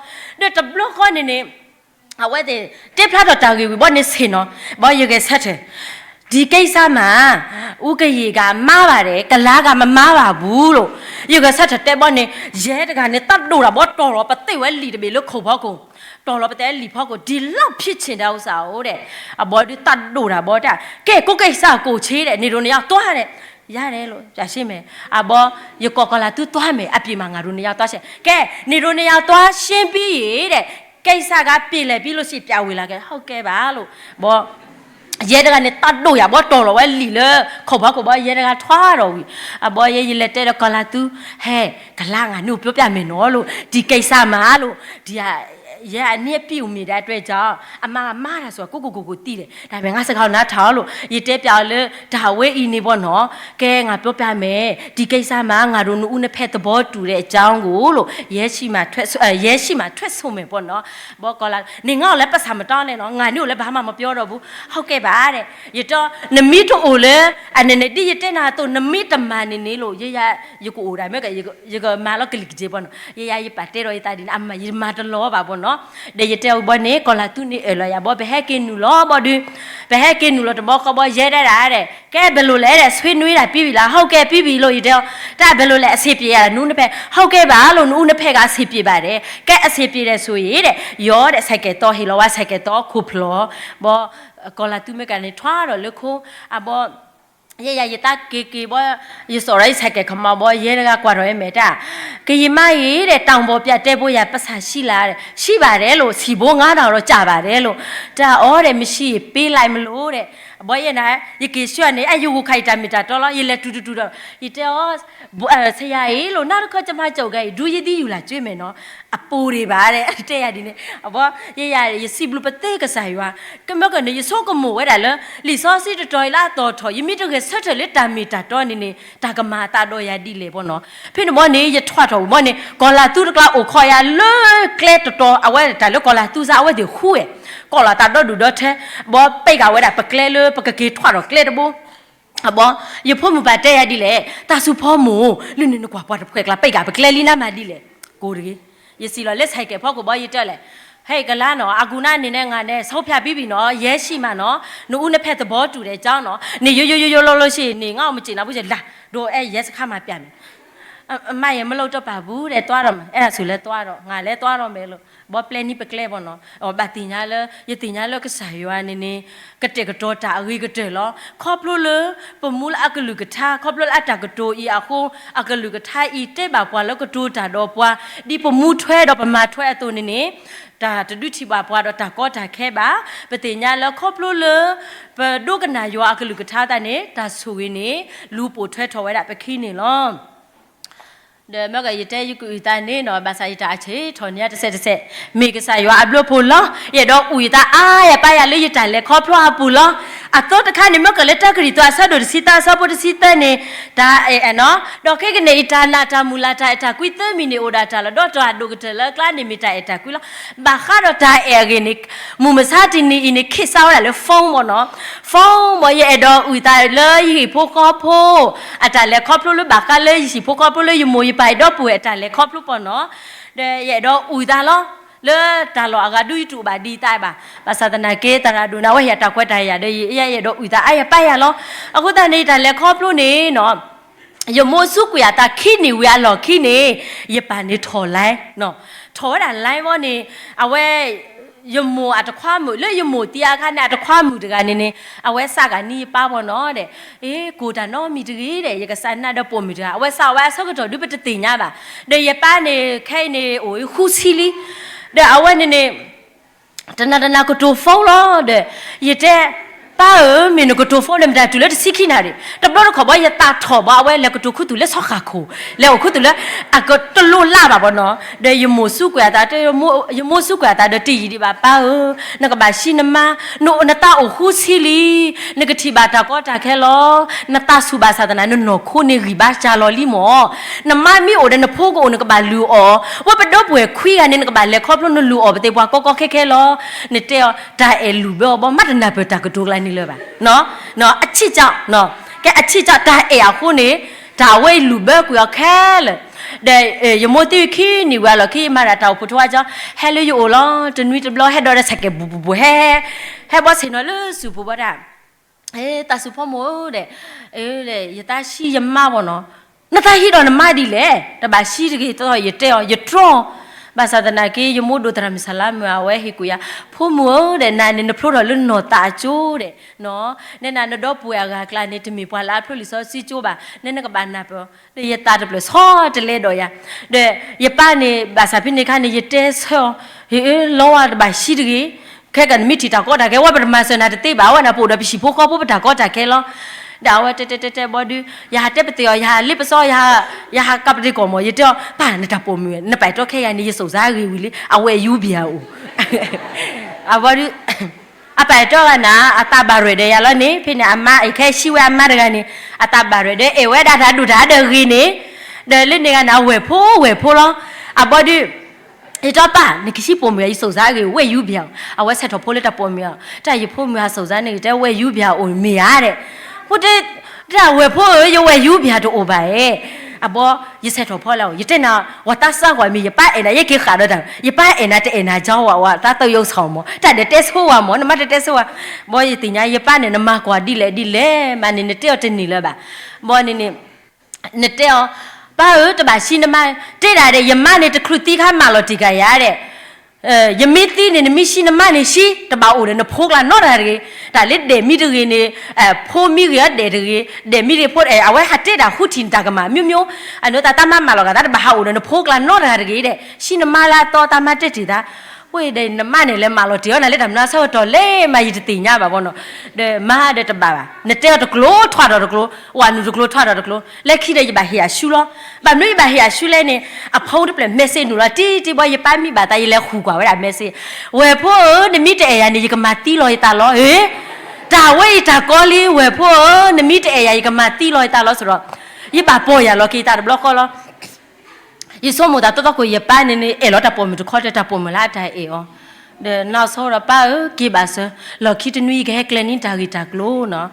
ဒီးတဘျီဃီန့ၣ်န့ၣ် အဝဲသ့ၣ် တဲဖျါထီၣ်တၢ်ဂ့ၢ်ဝံၤဘီန့ၣ်ဆ့ၣ်နီၤ, ဘီယဂဲၤဆၢထၢၣ်, ဒီကိစ္စမှာ ဦးကရေက မှားပါတယ်, ကလါက မမှားပါဘူးလို့, ယဂဲၤဆၢထၢၣ်တဲဘီန့ၣ်, ယဲတဂၤန့ၣ် သးဒိၣ်တၢ်ဘီတီၢ်လီၤ ပသ့ၣ်ဝဲလံာ်တဘ့ၣ်လၢခိၣ်ဖီခိၣ်, တီၢ်လီၤပသ့ၣ်လံာ်ဖီခိၣ် ဒီလောက်ဖြစ်ချင်တဲ့ဥစ္စာကိုတဲ့, အဘီဒုးသးဒိၣ်တၢ်ဘီတၢ်, ကဲ ကိုယ့်ကိစ္စကိုယ်ချေတဲ့, နေတို့နှစ်ယောက်သွားတဲ့, ရတယ်လို့ ပြရှင်းမယ်, အဘီ, ယကိးကီၤလၤသူသွားမယ်, အပြင်မှာ ငါတို့နှစ်ယောက်သွားရှင်း, ကဲ နေတို့နှစ်ယောက်သွားရှင်းပြီးရင်တဲ့, ကိစ္စကပြေလည်ပြီလို့ရှိရင် ပြန်ဝင်လာခဲ့, ဟုတ်ကဲ့ပါလို့, ဘီ ယဲတဂၤန့ၣ် သးဒိၣ်ယၤဘီ တီၢ်လီၤဝဲလံာ်လၢ ခိၣ်ဖီခိၣ်ဘီ ယဲတဂၤထွါထီၣ်ဝံၤ, အဘီယဲယလဲၤတဲဒီးကီၤလၤသူ, ဟဲ ကလါ ငါ နုာ်ပြောပြမယ်နော်လို့, ဒီကိစ္စမှာလို့, ဒီ ယဲအနံၣ်အပံၣ်အိၣ်မ့ၢ်ဒၣ်အတြဲၤကၠီ, အမါမၤတၢ်ဆိကိၢ်ကိၢ်ကိၢ်ကိၢ်တံၢ်ဒီး တၢ်မ့ၢ်ငါစ့ၢ်ကီးနၤထီၣ်လိာ် ယတဲပျးအီၤလၢတၢ်ဝဲအံၤန့ၣ်ဘီနီၤ, ကဲ ငါပြောပြမယ်, ဒီကိစ္စမှာ ငါတို့နှစ်ဦးနှစ်ဖက်သဘောတူတဲ့အကြောင်းကိုလို့ ရဲရှိမှထွက်ဆိုမယ်ပေါ့နော်. ဘီကီၤလၤ န့ၣ်ငါအိၣ်လၢပစၢ်မတီန့ၣ်နီၤ, ငါန့ၣ်အိၣ်လၢဘၣ်မၤမပြောတော့ဘူး, ဟုတ်ကဲ့ပါတဲ့, ယတဲ နမ့ၢ်တအိၣ်လၢ အန့ၣ်န့ၣ် ဒ်ယတဲနၤအသိး နမ့ၢ်တမၤန့ၣ်န့ၣ်လိာ် ယဲယၤ ယကအိၣ်ဒၣ်မ့ၢ်က ယကမၤလီၤကလံၤကက့ၤဘီနီၤ, ယဲယၤ ယပာ်တဲဒီးယသးဒ်န့ၣ် အမၤ ယတမၤတလီၤဘၣ်ဘီနီၤ. ဒီးယတဲအီၤဘီန့ၣ် ကီၤလၤသူန့ၣ်အၢၣ်လီၤယၤဘီ ပဟဲက့ၤနုာ်လီၤဘီဒုး, ပဟဲက့ၤနုာ်လီၤတဘီဃီဘီ ယဲဒၣ်ဒၣ်ဒီး ကဲ ဘယ်လိုလဲတဲ့ ဆွေးနွေးတာပြီးပြီလား ဟုတ်ကဲ့ ပြီးပြီလို့ ယတဲအီၤ, တၢ် ဘယ်လိုလဲ အဆင်ပြေလား နှစ်ဦးနှစ်ဖက် ဟုတ်ကဲ့ပါလို့ နှစ်ဦးနှစ်ဖက်က အဆင်ပြေပါတယ်, ကဲ အဆင်ပြေတယ်ဆိုရင်တဲ့ ရောတဲ့ ဆိုင်ကယ်သော ဟ့ၣ်လီၤဝဲ ဆိုင်ကယ်သော ခိၣ်ဖျီၣ် ဘီ ကီၤလၤသူမ့ၢ်ကန့ၣ် ထွါဒီးလၢခိ အဘီ ယဲယၤ ယသးက့ၤက့ၤဘီ ယစိာ်ဒီးယဆဲးကဲးခမီဘီ ယဲတဂၤကွၢ်ထီၣ်ဝဲမဲာ်တၢ်, ကယံာ်မါအံၤဒီး တောင်ပေါ်ပြတဲဖို့ရာ ပိုက်ဆံရှိလား ရှိပါတယ်လို့ စီဘိငါးထောင်တော့ကြာပါတယ်လို့, တၢ်အီၤဒီး မရှိရင်ပေးလိုက်မလို့တဲ့, ဘီယဲနၤ ယက့ၤဆှၢန့ၣ် အယဂိၢ်ခါအံၤတၢ်မ့ၢ်တၢ်တီလီၤ ယလဲၤတူၢ်တူၢ်တူၢ်ဒီး ယတဲအီၤ ဆရာအံၤလို့ နောက်တစ်ခါကျမကြုံခဲ့ရင် ဒုရေးသီးယူလာကျွေးမယ်နော်, အပူၤဒံးဘၣ်ဒီး တဲယၤဒ်န့ၣ်, အဘီ ယဲယၤ ယစံးဘျုးပသ့ကစၢ်ယွၤ, ကမၢကန့ၣ် ယဆိကမိၣ်ဝဲဒၣ်လၢ လံာ်စီဆှံတတီၤအံၤလၢအသီၣ်ထီၣ် ယမ့ၢ်တဂဲၤဆၢထၢၣ်လၢတၢ်မ့ၢ်တၢ်တီန့ၣ်န့ၣ် တၢ်ကမၤအသးဒီးယၤဒ်လဲၣ်ဘီနီၤ, ဖဲန့ၣ်ဘီန့ၣ် ယထွါထီၣ်ဘီန့ၣ် ကီၤလၤသူတကျါအိၣ်ခိးယၤလၢကျဲတတီၤ အဝဲတၢ်လၢကီၤလၤသူစ့ၢ် အဝဲသ့ၣ်ဃူဝဲ, ကီၤလၤသးဒီဒူၣ်ဒီထၢ ဘီပံးကၤဝဲဒၣ်ပကျဲလၢ ပကက့ၤထွါထီၣ်ကျဲတဘိ အဘီ ယဖိမုၣ်ပာ်တဲယၤဒ်လဲၣ် တၢ်စူၤဖီမိၢ် လၢန့ၣ်နကွၢ်ပှၤတဖှဲးကျါ ပံးကၤပကျဲလံနၤမၤဒ်လဲၣ်, ကိးတဂ့ၤ, ယစံးလီၤလၢဆဲးကဲးဖီခိၣ်ဘီ ယတဲလဲၣ်, ဟဲကလါနီၤ အကူနာ်န့ၣ်နဲ ငါနဲ ဆုံးဖြတ်ပြီးပြီနော် ရဲရှိမှနော် နှစ်ဦးနှစ်ဖက်သဘောတူတဲ့အကြောင်းနီၤ န့ၣ် ယိယိယိယိလီၤလီၤဆ့န့ၣ် ငါအီၤမ့ၢ်စ့ၢ်နၤဘၣ် ယလၢ ဒိးအဲၣ် ရဲစခန်းမှာပြမယ် အမါယဲ မလုပ်တော့ပါဘူး တဲ သွားတော့မယ် အဲဒါဆိုလဲသွားတော့ ငါလဲသွားတော့မယ်လို့ ဘီပျဲနံၣ်ပကျဲဘီနီၤ အဘၣ်သ့ၣ်ညါလၢ ယသ့ၣ်ညါလၢကစၢ်ယွၤန့ၣ်န့ၣ် ကတဲာ်ကတီၤတၢ်အဂ့ၤကတၢၢ်လီၤ. ခီဖျိလၢ ပမူလၢအကလုၢ်ကထါ ခီဖျိလၢအတၢ်ကတိၤအံၤအဃိ အကလုၢ်ကထါအံၤတဲဘၣ်ပှၤလၢကတိၤတၢ်ဒီးပှၤ ဒ်ပမူထွဲဒီးပမၤထွဲအသိးန့ၣ်န့ၣ် တၢ်တဒုးထံၣ်ဘၣ်ပှၤဒီးတၢ်ကီတၢ်ခဲဘၣ်. ပသ့ၣ်ညါလၢခီဖျိလၢ ပဒိကနၣ်ယွၤအကလုၢ်ကထါသတးန့ၣ် တၢ်ဆိၣ်ဂ့ၤန့ၣ် လူၤပိာ်ထွဲထီၣ်ဝဲဒၣ်ပခံန့ၣ်လီၤ. ဒီးမ့ၢ်ကယတဲယကအုၣ်သးန့ၣ်နီၤ ဘၣ်ဆၣ်ယတၢ်အဆၢထီၣ်န့ၢ်တစဲးတစဲး မ့ၢ်ကစၢ်ယွၤအဘျုးအဖှိၣ်လီၤ. ယအဲၣ်ဒိးအုၣ်ယသးအါယပၢ်ယၤလၢယတၢ်လဲၤခီဖျိအပူၤလီၤ. အသီတခါန့ၣ် မ့ၢ်ကလၢတၢကရံၣ်သူးအဆၢဒိၣ်တဆံသၢအဆၢဖိတဆံသၢန့ၣ် တၢ်အဲၣ်နီၤ ဒီးခဲကနံၣ်အံၤ တၢ်နာ်တၢ်မုၢ်လၢ်တၢ်အဲၣ်တၢ်ကွံသၢမံၤန့ၣ် အိၣ်ဒၣ်တၢ်လီၤ. ဒီးတၢ်အဒိၣ်ကတၢၢ်လၢအကျါန့ၣ်မ့ၢ်တၢ်အဲၣ်တၢ်ကွံလီၤ. ဘၣ်ဃးဒီးတၢ်အဲၣ်အဂ့ၢ်န့ၣ် မုၢ်မဆါတနံၤအံၤန့ၣ် ခ့ၣ်စးဝဲဒၣ်လၢ phone မ့ၢ်နီၤ phone မ့ၢ် ယအဲၣ်ဒိးအုၣ်သးလၢယဟံၣ်ဖိဃီဖိ အတၢ်လဲၤခီဖျိလၢဘၣ်ဃးလၢယဟံၣ်ဖိဃီဖိလၢယမိၢ်ယပၢ်ယဒီပုၢ်ဝဲၢ်အတၢ်လဲၤခီဖျိပီၤနီၤ. ဒီးယအဲၣ်ဒိးအုၣ်သးလီၤ လၢတၢ်လီၢ်အဂၤဒုးယတူၢ်ဘၣ်ဒံးသးဘၣ်. ဘၣ်ဆၣ်သနာ်က့ သရၣ်ဒိၣ်န့ၣ် အဝဲဟ့ၣ်ယၤတၢ်ခွဲးတၢ်ယာ်ဒီး ယအဲၣ်ဒိးအုၣ်သးအါယပၢ်ယၤလီၤ. အဃိသတးန့ၣ် ယတၢ်လဲၤခီဖျိန့ၣ်နီၤ ယမိၢ်စူးကွံာ်အသးခံနံၣ်ဝံၤအလီၢ်ခံန့ၣ် ယပၢ်န့ၣ်ထီၣ် line နီၤ ထီၣ်ဝဲဒၣ် line ဝဲန့ၣ် အဝဲ ယမိၢ်အတခွါမုၣ် လၢယမိၢ်သံအခါန့ၣ် အတခွါမုၣ်တဂၤန့ၣ်န့ၣ် အဝဲစးကနံယပၢ်ပီၤနီၤဒီး အ့ ကိၢ်တၢ်နီတမံၤတဂ့ၤဒီး ယကစးနၢ်ဒီးပိာ်မုၣ်တဂၤ အဝဲစးဝဲအဆၢကတီၢ်ဒုးပတသ့ၣ်ညါဘၣ်. ဒီးယပၢ်န့ၣ် ခဲအံၤန့ၣ် အိၣ်ဃုဆံလံ ဒီးအဝဲန့ၣ်န့ၣ် တနၤတနၤကတိၤ phone လီၤဒီး ယတဲ ပၢ်ဧၢ မ့ၢ်နကတိၤ phone န့ၣ် မတၤတုၤလၢတဆံခံနၣ်ရံၣ် တဘျီတခီၣ်ဘီ ယသးထီၣ်ဘီ အဝဲလဲၤကတိၤခူသူၣ်လၢဆီခါခိၣ် လဲၤအိၣ်ခူသူၣ်လၢ အကတလိၣ်လၢ်ဘၣ်ဘီနီၤ. ဒီးယမိၢ်စူးကွံာ်အသး ယမိၢ်စူးကွံာ်အသးဒီးတယံာ်ဒံးဘၣ် ပၢ်ဧၢ နကဘၣ်ဆှံနမါ နအိၣ်နသးအိၣ်ဃုဆံလံ နကထံၣ်ဘၣ်တၢ်ကီတၢ်ခဲလီၤ. နသးဆူၣ်ဘၣ်ဆၣ်သနာ် နနီၢ်ခိန့ၣ်ဂံၢ်ဘါစှၤလီၤလံမၢ်. နမါမ့ၢ်အိၣ်ဒီးနဖိကအိၣ် နကဘၣ်လုၢ်အီၣ် ဝဲပဒီပုၢ်ဝဲၢ်ခွံဂၤန့ၣ် နကဘၣ်လဲၤခီဖျိ နလုၢ်အီၣ်ပသ့ၣ်ပှၤကီကီခဲခဲလီၤ. နတဲအီၤ တၢ်အဲၣ်လုၢ်ဘၢအီၤဘီ မ့ၢ်တနၢ်ပၢၢ်တၢ်ကတိၤကျါန့ၣ်လၢၤဘၣ် အဆံၣ်ကၠီ ကဲအဆံၣ်ကၠီ တၢ်အဲၣ်အဃိန့ၣ် တၢ်အဝဲအံၤလုၢ်ဘၢကွံာ်အီၤခဲလၢာ်. ဒီးယမိၢ်သံခံနံၣ်ဝံၤအလီၢ်ခံ ယမၤဒၣ်တၢ်အိၣ်ဖှိၣ်ထီၣ်ဝဲကၠီ ဟဲလၢယအိၣ်လီၤ တနွံတဘျီ ဟဲဒီးဒီးဆဲးကဲးဘူးဘူးဘူး ဟဲ ဟဲဘီဆ့ၣ်နီၤလၢစူၢ်ပူၤဘီဒၣ် သးစူၤဖီမိၢ်ဧၢဒီး ယသးဆှံယမါဘီနီၤ, နသးဟ့ဒီးနမါဒ်လဲၣ်, တဘၣ်ဆှံတဂ့ၤ ယတဲအီၤ ယတြီ, ဘၣ်ဆၣ်သနာ်က့ ယမိၢ်ဒိၣ်သရၣ်မုၣ်စလါမုၣ် အဝဲဟ့ၣ်ကူၣ်ယၤ ဖိမုၣ်ဧၢဒီး နၤန့ၣ်နဖျိထီၣ်လၢနီၢ်သးအကၠိဒီး နဲနၤနဒီပုၢ်ဝဲၢ်အဂၤအကျါန့ၣ် တမ့ၢ်ပှၤလၢအဖျိလံာ်စီဆှံကၠိဘၣ်, နဲနကဘၣ်နၢ်ပၢၢ်, ဒီးယသးတဖျၢၣ်ဆီတလဲဒီးယၤ, ဒီးယပၢ်န့ၣ် ဘၣ်ဆၣ်ဖဲန့ၣ်အခါန့ၣ် ယတဲဆၢအီၤ, လီၤဝဲတဘၣ်ဆှံတဂ့ၤ, ခဲကနံၣ်မ့ၢ်ထံၣ်တၢ်ကီတၢ်ခဲ ဝဲပတမၤစၢၤနၤတသ့ဘၣ်, ဝဲနၢ်ပအိၣ်ဒီးပဟံၣ်ဖိဃီဖိပတၢ်ကီတၢ်ခဲလီၤ. ဒီးအဝဲတဲတဲတဲတဲဘီဒုး ယဟးတဲပသ့ၣ်အီၤ ယဟးလ့ပစီ ယဟးကးပတ့ၢ်ကီၢ်မၢ် ယတဲအီၤ ပၢ်နတၢ်ပိာ်မုၣ် နပာ်တီခဲယၤန့ၣ် ယစိာ်စါဂ့ၤဝံၤလံ အဝဲယူဘံယၤအိၣ် အဘီဒုး အပာ်တီဂၤနၤ အသးဘၣ်ရဲၣ်ဒီးယၤလီၤန့ၣ် ဖဲန့ၣ်အမါ အခဲဆံဝဲအမါတဂၤန့ၣ် အသးဘၣ်ရဲၣ်ဒီး အဲၣ်ဝဲဒၣ်တၢ်ဒိၣ်တၢ်ဒီးဂ့ၤန့ၣ် ဒီးလၢန့ၣ်ဂၤန့ၣ် အဝဲၢ်ဖိဝဲၢ်ဖိလီၤ အဘီဒုး ယတဲပၢ် နကဆံးပိာ်မုၣ် ယစိာ်စါဂ့ၤ ဝဲၢ်ယူဘံယၤအိၣ် အဝဲဆဲးထီၣ်ဖိလၢတၢ်ပိာ်မုၣ်အီၤ တၢ်ယဖိမုၣ်ဟးစိာ်စါန့ၣ် တဲဝဲၢ်ယူဘံယၤအိၣ်မ့ၢ်ဧါဒီး ဖိတ တၢ်ဝဲၢ်ဖိဧၢ ယဝဲၢ်ယူဘံယၤတအိၣ်ဘၣ်ဧဲ အဘီ ယဆဲးထီၣ်ဖီလၢ ယတဲနၤ ဝဲတၢ်စၢ်ကွၢ်မ့ၢ် ယပၢ်အဲၣ်နၤ ယက့ၤဃာ်ဒီးတၢ် ယပၢ်အဲၣ်နၤတအဲၣ်နၤကၠီဝဲ ဝဲတၢ်သၢယိၣ်ဆီၣ်မၢ် တၢ်ဒဲးတဲဆိဝဲမၢ် နမါတတဲဆိဝဲ ဘီယသ့ၣ်ညါ ယပၢ်န့ၣ် နမၤကွၢ်ဒ်လဲၣ်ဒ်လဲၣ် မးန့ၣ် နတဲအီၤတန့ၢ်လၢၤဘၣ် ဘီန့ၣ်န့ၣ် နတဲအီၤ ပၢ်ဧၢ တဘၣ်ဆံးနမါ တဲဒၣ်ဒီး ယမါန့ၣ် တချုးသံခါမၢလီၤတံၢ်ကယၤဒီး ယမ့ၢ်သံန့ၣ် နမ့ၢ်ဆံးနမါန့ၣ် ဆံး တဘၣ်အိၣ်ဒီးနဖိကျါနီတဂၤတဂ့ၤ တၢ်လၢဒဲးမံတဂ့ၤန့ၣ် ဖိမံဂ့ၤအီၤဒဲးတဂ့ၤ ဒဲးမံတဂ့ၤဖိ အဝဲဟးတဲတၢ်ဃုထံၣ်နတၢ်ကမၣ် မျိုးမျိုး အန့ၣ်သးတၢ်မါမၢလီၤဂာ်သး တဘၣ်ဟးအိၣ်ဒီးနဖိကျါနီတဂၤတဂ့ၤဒီး ဆံးနမါလၢအသီတၢ်မါတဲတ့ၢ်သး ဝဲဒီးနမါန့ၣ်လဲၤမၢလီၤတံၢ်အီၤနၤလၢတၢ်မနုၤအဆၢကတီၢ်လဲၣ်မး ယတသ့ၣ်ညါဘၣ်ဘီနီၤ ဒီးမါဒီးတဘၣ်ဘၣ် နတဲအီၤတကျိၤထွးထီၣ်တကျိၤ ဝဲနုာ်တကျိၤထွးထီၣ်တကျိၤ လၢခံဒီးယဘၣ်ဟ့ၣ်အရှုလီၤ ဘၣ်မနုၤယဘၣ်ဟ့ၣ်အရှုလဲၣ်န့ၣ် အဖီတဖျၢၣ် message နုာ်လီၤ တံၢ်တံၢ်ဘီ ယပၢ်မံဘၣ်သး ယလဲၤဃုကွၢ်ဝဲဒၣ် message ဝဲၢ်ဖိဧၢ နမ့ၢ်တအဲၣ်ယၤန့ၣ် ယကမၤသံလီၤယသးလီၤ ဧ့ တၢ်ဝဲအံၤတၢ်ကီလံ ဝဲၢ်ဖိဧၢ နမ့ၢ်တအဲၣ်ယၤ ယကမၤသံလီၤယသးလီၤ စရီ ယဘၣ်ပီၢ်ယၤလီၤက့ၤယသးတဘျီဃီလီၤ ယဆိကမိၣ်သးသီသီခိၣ် ယပၢ်န့ၣ်န့ၣ် အဲၣ်လီၤတၢ်ပိာ်မုၣ်တခီ တဲတၢ်ပိာ်မုၣ်လၢအတၢ်အဲၣ်အီၤ ဒီးနၢ်ဆိဒီးပၢ်ဧၢ က့ၤဘၣ်စၢၤ လီၢ်ခံတနွံ ယကဟဲကျဲန့ၢ်တၢ်ဂ့ၢ်တၢ်ကျိၤနီၤ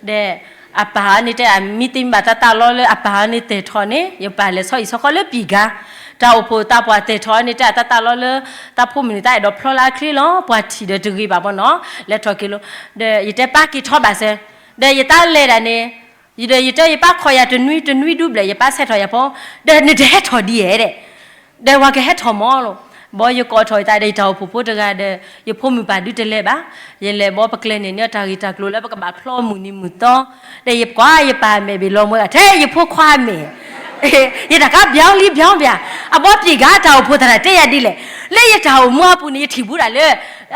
ဒီးအပၢ်အီၤန့ၣ်တဲ အမံသ့မံဘၣ်တၢ်သးလီလၢအပၢ်အီၤန့ၣ် တဲာ်ထီၣ်န့ၣ် ယပၢ်လဲၤဆီအံၤဆီဃီလၢပံာ်ကါ တၢ်အိၣ်ဖှိၣ်သးပှၢ်တဲာ်ထီၣ်န့ၣ် တဲအတၢ်သးလီလၢ တၢ်ဖိမုၣ်န့ၣ် တၢ်အဲၣ်ဒိးဖျီလၢအချ့လီၤ ပှၤထံၣ်ဒီးတဂ့ၤဘၣ်ဘီနီၤ လဲၤထီၣ်က့ၤလီၤ ဒီးယတဲပၢ်က့ၤထီၣ်ဘၣ်စၢၤ ဒီးယတၢ်လဲၤဒၣ်န့ၣ် ယဒီးယတဲယပၢ်ခီၣ်ယၤတနွံတနွံဒူဘျဲၣ် ယပၢ်ဆဲးထီၣ်ယၤဖီ ဒီးနတဟဲထီၣ်ဒ်ဧဲဒီး ဒီးဝဲကဟဲထီၣ်မၢ်လီၤ ဘီယကိးထီၣ်ယသးဒီးယတၢ်အိၣ်ဖှိၣ်ဖိတဂၤဒီး ယဖိမုၣ်ပၢ်ဒုတလဲၤဘၣ် ယလဲၤဘီပကျဲန့ၣ်န့ၢ်တၢ်ဂ့ၢ်တၢ်ကျိၤလၢပကဘၣ်ဖျီမုၢ်နံၤမုၢ်သီ ဒီးယကွၢ်ယပၢ်အမဲာ်ဘ့ၣ်လီၤမွဲဂၤ ထဲယဖိခွါအမဲာ် ယတၢ်ကါဘျီလံဘျီဘျီ အဘီပံာ်ကါတၢ်အိၣ်ဖှိၣ်သရၣ်တဲယၤဒ်လဲၣ် လၢယတၢ်အိၣ်မူအပူၤန့ၣ် ယထံၣ်ဘူးဒၣ်လၢ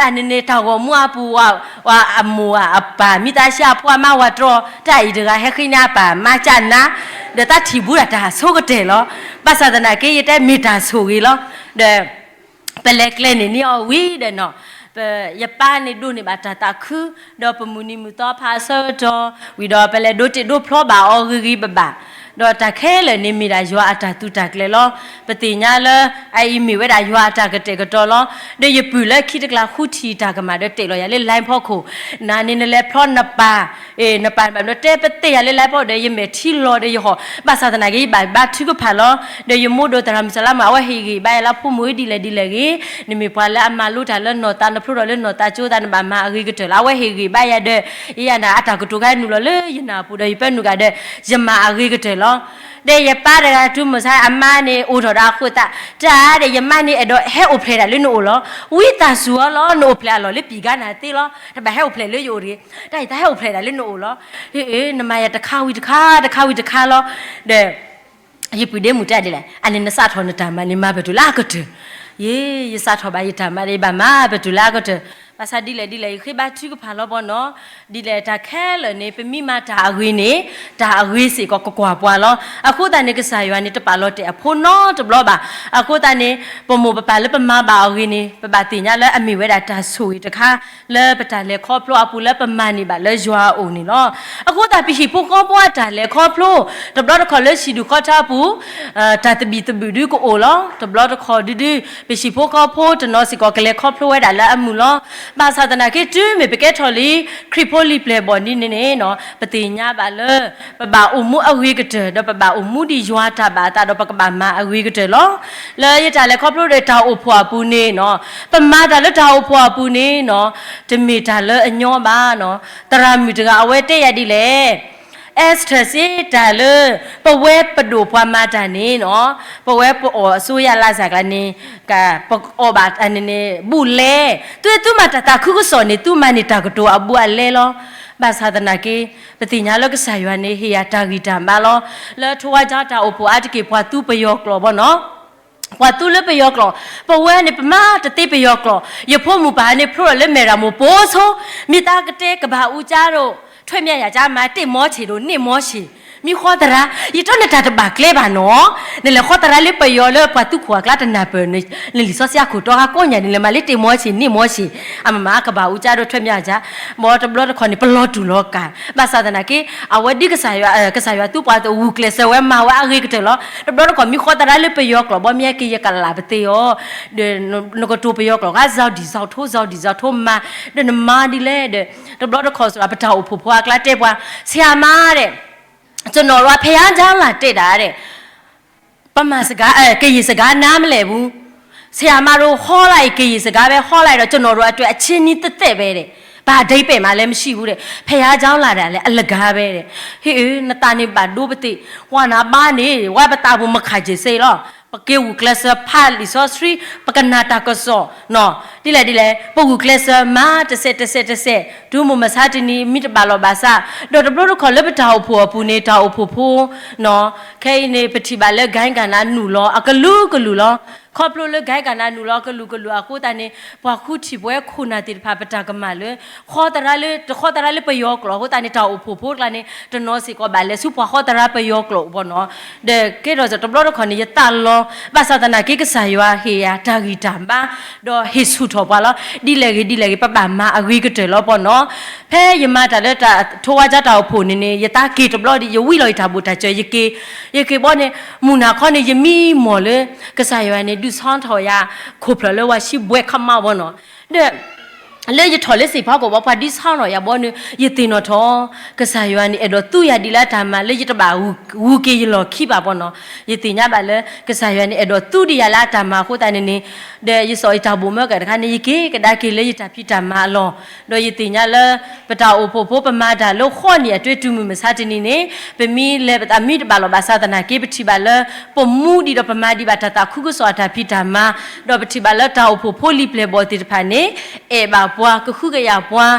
အန့ၣ်န့ၣ် တၢ်ဂီၤမူအပူၤ အမိၢ်အပၢ် မံသးဆှးအဖိအမါဝၤတြီ တၢ်အံၤတဂၤဟဲဃ့န့ၢ်အပၢ်မါကၠၣ်နါ ဒီးတၢ်ထံၣ်ဘူးဒၣ်တၢ်ဆိကတၢၢ်လီၤ ဘၣ်ဆၣ်သနာ်က့ ယတဲမ့ၢ်တၢ်ဆိၣ်ဂ့ၤလီၤ ဒီး ပလဲၤကျဲန့ၣ်န့ၢ်အီၤဝံၤဒီးနီၤ ယပၢ်န့ၣ်ဒိးန့ၢ်ဘၣ်တၢ်သးခု ဒီးပမုၢ်နံၤမုၢ်သီဖးအဆၢကတီၢ် ဝံၤဒီးပလဲၤဒိတ့ၢ်ဒိဖျီဘၣ်အီၤဂ့ၤဂ့ၤဘၣ်ဘၣ် ဒီးတၢ်ခဲလၢာ်န့ၣ်မ့ၢ်ဒၣ်ယွၤအတၢ်သူတၢ်ကျဲၤလီၤ ပသ့ၣ်ညါလၢ အအံၤမ့ၢ်ဝဲဒၣ်ယွၤအတၢ်ကတဲာ်ကတီၤလီၤ ဒီးယပုၢ်လၢခံတကျါဃုထံၣ်တၢ်ကမၣ်ဒီးတဲာ်လီၤယၤလၢ line ဖီခိၣ် နၤန့ၣ်နလဲၤဖျီနပၢ် နပၢ်နပၢ်တဲပတဲယၤလၢ line ဖီဒီး ယမဲာ်ထံလီၤဒီးယဟီၣ် ဘၣ်ဆၣ်သနာ်က့ ယဘၣ်ဘါထုကဖၣ်လီၤ ဒီးယမိၢ်ဒိၣ်သရၣ်မုၣ်စလါမုၣ် အဝဲဟ့ၣ်ဂ့ၤဘၣ်ယၤလၢဖိမုၣ်ဒ်လဲၣ်ဒ်လဲၣ်ဂ့ၤ နမ့ၢ်ပှၤလၢအမၤလိတၢ်လၢနီၢ်သး နဖျိထီၣ်လၢနီၢ်သးကၠိသး နဘၣ်မၤအဂ့ၤကတၢၢ်လီၤ အဝဲဟ့ၣ်ဂ့ၤဘၣ်ယၤဒီး ယယၤနၤအတၢ်ကတိၤခါနုာ်လီၤလၢယနၢ်ပူၤဒီး ယပၢနုာ်ကဒီး ယမၤအဂ့ၤကတၢၢ်လီၤ ဒီးယပၢ်တဂၤတုၤမုၢ်ဆါ အမါန့ၣ်အိၣ်ထီၣ်ဒီးအဃိသတး တၢ်ဒီးယမါန့ၣ်အဲၣ်ဒိးဟဲအိၣ်ဖျဲၣ်ဒၣ်လၢနအိၣ်လီၤ ဝံသးစူၤအီၤလီၤ နအိၣ်ဖျဲၣ်အလီၢ်လၢပံာ်ကါနၤသ့လီၤ တဘၣ်ဟဲအိၣ်ဖျဲၣ်လၢယအိၣ်တဂ့ၤ တၢ်အံၤတၢ်ဟဲအိၣ်ဖျဲၣ်ဒၣ်လၢနအိၣ်လီၤ နမၤယၤတခါဝံၤတခါ တခါဝံၤတခါလီၤ ဒီး ယပုၢ်ဒ့မုၣ်တဲဒ်လဲၣ် အန့ၣ်နစးထီၣ်နတၢ်မၤန့ၣ် မၤပတုာ်လၢအကတၢၢ် ယ့ ယစးထီၣ်ဘၣ်ယတၢ်မၤဒီး ယဘၣ်မၤပတုာ်လၢအကတၢၢ် ဘၣ်ဆၣ်ဒ်လဲၣ်ဒ်လဲၣ် ယဃ့ဘါထုကဖၣ်လီၤဘီနီၤ ဒ်လဲၣ်တၢ်ခဲလၢာ်န့ၣ် ပမ့ၢ်မၤတၢ်အဂ့ၤန့ၣ် တၢ်အဂ့ၤစ့ၢ်ကီးကကွၢ်ပှၤလီၤ အဃိသတးန့ၣ် ကစၢ်ယွၤန့ၣ် တပာ်လီၤတဲာ်အဖိနီတဘျီဘၣ် အဃိသတးန့ၣ် ပမိၢ်ပပၢ်လၢပမၤဘၣ်အဂ့ၤန့ၣ် ပဘၣ်သ့ၣ်ညါလၢအမ့ၢ်ဝဲဒၣ်တၢ်ဆိၣ်ဂ့ၤတခါ လၢပတၢ်လဲၤခီဖျိအပူၤလၢပမၤန့ၢ်ဘၣ်လၢယွၤအအိၣ်န့ၣ်လီၤ အဃိသတးပဟံၣ်ဖိဃီဖိအတၢ်လဲၤခီဖျိ တဘျီတခီၣ်လၢဟံၣ်ဒူၣ်ဃီထါအပူၤ တၢ်သဘံၣ်သဘုၣ်ဒုကအိၣ်လီၤ တဘျီတခီၣ်ဒုဒု ပဟံၣ်ဖိဃီဖိတနီၤစ့ၢ်ကီးကလဲၤခီဖျိဝဲဒၣ်လၢအမုာ်လီၤ ဘၣ်ဆၣ်သနာ်က့တုၤမ့ၢ်ပကဲထီၣ်လံ ခရံာ်ဖိလံၤပျဲၢ်ဘီၣ်ဒ်န့ၣ်န့ၣ် ပသ့ၣ်ညါဘၣ်လၢ ပဘၣ်အိၣ်မူအဂ့ၤကတၢၢ် ဒီးပဘၣ်အိၣ်မူဒ်ယွၤတၢ်ဘၣ်အသးဒီး ပကဘၣ်မၤအဂ့ၤကတၢၢ်လီၤ လၢယတၢ်လဲၤခီဖျိဒီးတၢ်အိၣ်ဖှိၣ်အပူၤန့ၣ်နီၤ ပမၤတၢ်လၢတၢ်အိၣ်ဖှိၣ်အပူၤန့ၣ်နီၤ တမ့ၢ်တၢ်လၢအညီဘၣ်နီၤ သရၣ်မုၣ်တဂၤအဝဲတဲယၤဒ်လဲၣ် Esther စ့တၢ်လၢ ပဝဲပဒိၣ်ပှၤမၤတၢ်န့ၣ်နီၤ ပဝဲပအီၣ်အစိုးရလၢစၢ်ကျါန့ၣ် ပအီၣ်ဘၣ်န့ၣ်န့ၣ် ဘူးလဲ သုသုမၤတၢ်သးခုကစီၣ်န့ၣ် သုမၤန့ၢ်တၢ်ကတိၤအဘူးအလဲလီၤ ဘၣ်ဆၣ်သနာ်က့ ပသ့ၣ်ညါလၢကစၢ်ယွၤန့ၣ် ဟ့ၣ်ယၤတၢ်ဂံၢ်တၢ်ဘါလီၤ လၢထိဝါကၠီတၢ်အိၣ်ဖှိၣ်အါတက့ၢ် ပှၤသူပယီၤကျိာ်ဘီနီၤ ပှၤသူလၢပယီၤကျိာ် ပဝဲန့ၣ် ပမၤတသ့ပယီၤကျိာ် ယဖိမုၣ်ပၢ်န့ၣ် ဖျိထီၣ်လၢမဲၢ်ရၤမိၢ်ပိဆိ မ့ၢ်သးကတဲကဘၣ်အူကၠါဒိၣ် ထွဲမၠၣ်ယၤကၠါမၤတ့ၢ်မီဆံးဒီးန့ၢ်မီဆံး, မံဃီသရၣ်, ယတီၢ်နတၢ်တဘၣ်ကျဲဘၣ်နီၤ, နလဲၤဃီသရၣ်လၢပယီၤလၢပှၤသူခိၣ်အကျါတနၢ်ပၢၢ်, နလံာ်စီဆှံအခိၣ်တီဃါကိးညါန့ၣ် လဲၤမၤလၢတ့ၢ်မီဆံးန့ၢ်မီဆံး, အမမၤကဘၣ်အူကၠါဒီးထွဲမၠၣ်ယၤ, ဘီတဘျီတခီန့ၣ် ပလီၤတူာ်လီၤကာ်, ဘၣ်ဆၣ်သနာ်က့ အဝဲဒ်ကစၢ်ယွၤ, ကစၢ်ယွၤသူပှၤသဝူၤကျဲးစၢးဝဲမၤဝဲအဂ့ၤကတၢၢ်လီၤ, တဘျီတခီမံဃီသရၣ်လၢပယီၤကျိာ်ဘီမ့ၢ်က့ၤယကလးပသ့အီၤ, ဒီးနကတိၤပယီၤကျိာ်ဃါ ဇီၤဒံၣ်ဇီၤထိ ဇီၤဒံၣ်ဇီၤထိမၤ, ဒီးနမၤဒ်လဲၣ်ဒီး, တဘျီတခီစ့ၢ်ကီး ပတၢ်အိၣ်ဖှိၣ်ဖိအကျါတဲပှၤ, ဆရာမါဒီး, ကျွန်တော်တို့က ဘုရားကျောင်းလာတက်တာတဲ့, ပမၤစကား, ကရင်စကားနားမလည်ဘူး, ဆရာမတို့ ဟောလိုက်ရင် ကရင်စကားပဲ ဟောလိုက်တော့ ကျွန်တော်တို့အတွက် အချင်းချင်းသက်သက်ပဲတဲ့, ဘာအဓိပ္ပာယ်မှလည်း မရှိဘူးတဲ့, ဘုရားကျောင်းလာတာလည်း အလကားပဲတဲ့, ဟ့ၣ်ဧၢ နသးန့ၣ်ဘၣ်ဒိပသ့ၣ်, ဝါနၤဘါန့ၣ် ဝဲပသးပူၤမခးက့ၤစ့လီၤ, ပက့ၤဂုာ်ကျဲးစၢးဖးလံာ်စီဆှံ, ပကနၣ်တၢ်ကစီၣ်, ဒ်လဲၣ်ဒ်လဲၣ် ပဂုာ်ကျဲးစၢးမၤတစဲးတစဲးတစဲး, တုၤမုၢ်မဆါတနံၤ မ့ၢ်တဘၣ်လီၢ်ဘၣ်စး, ဒီးတဘျီတခီၣ်လၢပတၢ်အိၣ်ဖှိၣ်အပူၤန့ၣ် တၢ်အိၣ်ဖှိၣ်ဖိ, ခဲအံၤန့ၣ် ပထံၣ်ဘၣ်လၢ ကဟဲကနၣ်နုာ်လီၤ အကလုာ်ကလုာ်လီၤ, ခီဖျိလၢ ကဟဲကနၣ်နုာ်လီၤ အကလုာ်ကလုာ်အဃိသတးန့ၣ် ပှၤဃုထံၣ်ပှၤခိၣ်နၢ်သ့ၣ်တဖၣ် ပတၢ်ကမၣ်လၢ ဃီသရၣ်လၢ တဃီသရၣ်လၢပယီၤကျိာ်အဃိသတးန့ၣ် တၢ်အိၣ်ဖှိၣ်ဖိအကျါန့ၣ် တနီၤစ့ၢ်ကီးဘၣ်လဲၤဆူပှၤဃီသရၣ်ပယီၤကျိာ်အပူၤနီၤ, ဒီးကဲထီၣ်စ့ၢ်တဘျီတခီၣ်န့ၣ် ယသးလီၤ, ဘၣ်ဆၣ်သနာ်က့ ကစၢ်ယွၤဟ့ၣ်ယၤတၢ်ဂံၢ်တၢ်ဘါ, ဒီးဟ့ၣ်ဆူၣ်ထီၣ်ပှၤလီၤ, ဒ်လဲၣ်ဂ့ၤဒ်လဲၣ်ဂ့ၤ ပဘၣ်မၤအဂ့ၤကတၢၢ်လီၤပီၤနီၤ, ဖဲယမၤတၢ်လၢတၢ်ထိဝါကျါတၢ်အိၣ်ဖှိၣ်န့ၣ်န့ၣ် ယသးက့ၤတဘျီဒီး ယဝံလီၤယတၢ်ဘိၣ်တၢ်စၢၤ ယက့ၤ, ယက့ၤဘီန့ၣ် မုၢ်နၤခီန့ၣ် ယမံမီၢ်လၢ ကစၢ်ယွၤန့ၣ် ဒုးဆါထီၣ်ယၤ ခိၣ်ဖျၢၣ်လၢဝၤဆံဘှဲးခမးပီၤနီၤ, ဒီး လၢယထီၣ်လၢသ့ၣ်ဖးခိၣ်ဘီ ပှၤဒုးဆါထီၣ်ယၤဘီန့ၣ် ယသ့ၣ်နီၣ်ထီၣ် ကစၢ်ယွၤန့ၣ် အဲၣ်ဒိးသူယၤဒ်လၢအတၢ်မၤလၢယတဘၣ်ဂုၤက့ၤယလီၢ်ခံဘၣ်ပီၤနီၤ, ယသ့ၣ်ညါဘၣ်လၢ ကစၢ်ယွၤန့ၣ် အဲၣ်ဒိးသူဒံးယၤလၢအတၢ်မၤအဃိသတးန့ၣ်န့ၣ်, ဒီးယစိာ်ယတၢ်ဘိၣ်မၢကတခါန့ၣ် ယက့ၤကဒါက့ၤလၢယတၢ်ဖံးတၢ်မၤအလီၢ်, ဒီးယသ့ၣ်ညါလၢ ပတၢ်အိၣ်ဖှိၣ်ဖိ ပမၤတၢ်လၢဃီနံၣ်အတၢ်တုၤမုၢ်မဆါတနံၤန့ၣ် ပမ့ၢ်လဲၤပသးမံတဘၣ်လီၢ်ဘၣ်ဆၣ်သနာ်က့ ပထံၣ်ဘၣ်လၢ ပမူဒံးဒီးပမၤဒံးဘၣ်တၢ်သးခုကစီၣ်အတၢ်ဖံးတၢ်မၤ, ဒီးပထံၣ်ဘၣ်လၢတၢ်အိၣ်ဖှိၣ်ဖိလံာ်ပျဲၢ်ဘီၣ်သ့ၣ်တဖၣ်န့ၣ် အဲၣ်ဘၣ်ပှၤ ကဟုကယာ်ပှၤ,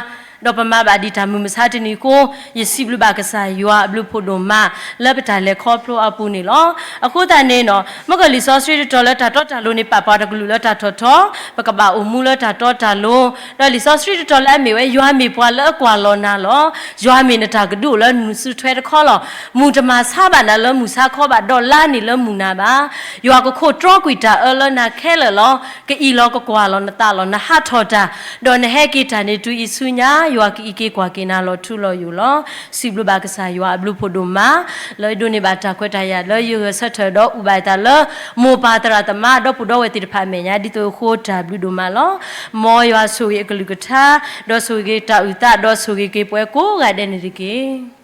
ဒီးပမၤဘၣ်ဒံးတၢ်မုၢ်မဆါတနံၤအဃိ, ယစံးဘျုးဘၣ်ကစၢ်ယွၤအဘျုးဖးဒိၣ်မး လၢပတၢ်လဲၤခီဖျိအပူၤန့ၣ်လီၤ. အဃိသတးန့ၣ်နီၤ မ့ၢ်ကလံာ်စီဆှံတတီၤလၢတၢ်တီတၢ်လိၤန့ၣ် ပာ်ပှၤတကလုာ်လၢတၢ်ထီၣ်ထီ, ပကဘၣ်အိၣ်မူလၢတၢ်တီတၢ်လိၤ, ဒီးလံာ်စီဆှံတတီၤလၢအမ့ၢ်ဝဲ ယွၤမ့ၢ်ပှၤလၢအကွၢ်လီၤနၤလီၤ. ယွၤမ့ၢ်နတၢ်ကဒုအိၣ်လၢနုာ်စုထွဲတခီလီၤ. မုၢ်တမၤဆါဘၣ်နၤလၢမုၢ်ဆါခီဘၣ်, ဒီးလါန့ၣ်လၢမုၢ်နၤဘၣ်. ယွၤကခိးတြီကွံာ်တၢ်အၢလၢနၤခဲလၢာ်လီၤ. ကအံးလီၤကကွၢ်လီၤနသးလီၤ နဟးထီၣ်တၢ်, ဒီးနဟဲက့ၤတၢ်န့ၣ်တုၤအံၤဆူညါ, ယွၤကအံးက့ၤကွၢ်က့ၤနၤလီၤထူလီၤယိာ်လီၤ. စံးဘျုးဘၣ်ကစၢ်ယွၤအဘျုးဖးဒိၣ်မး လၢယဒိးန့ၢ်ဘၣ်တၢ်ခွဲးတၢ်ယာ် လၢယဂဲၤဆၢထၢၣ်ဒီးအိၣ်ဘၣ်တၢ်လၢ မိၢ်ပၢ်သရၣ်သမါ ဒီပုၢ်ဒီဝဲၢ်သ့ၣ်တဖၣ်အမဲာ်ညါ ဒ်သိးအဃိတၢ်ဘျုးဒိၣ်မးလီၤ. မ်ယွၤဆိၣ်ဂ့ၤအကလုၢ်ကထါ, ဒီးဆိၣ်ဂ့ၤတၢ်အုၣ်သး, ဒီးဆိၣ်ဂ့ၤက့ၤပှၤကိးဂၤဒဲးန့ၣ်တက့ၢ်.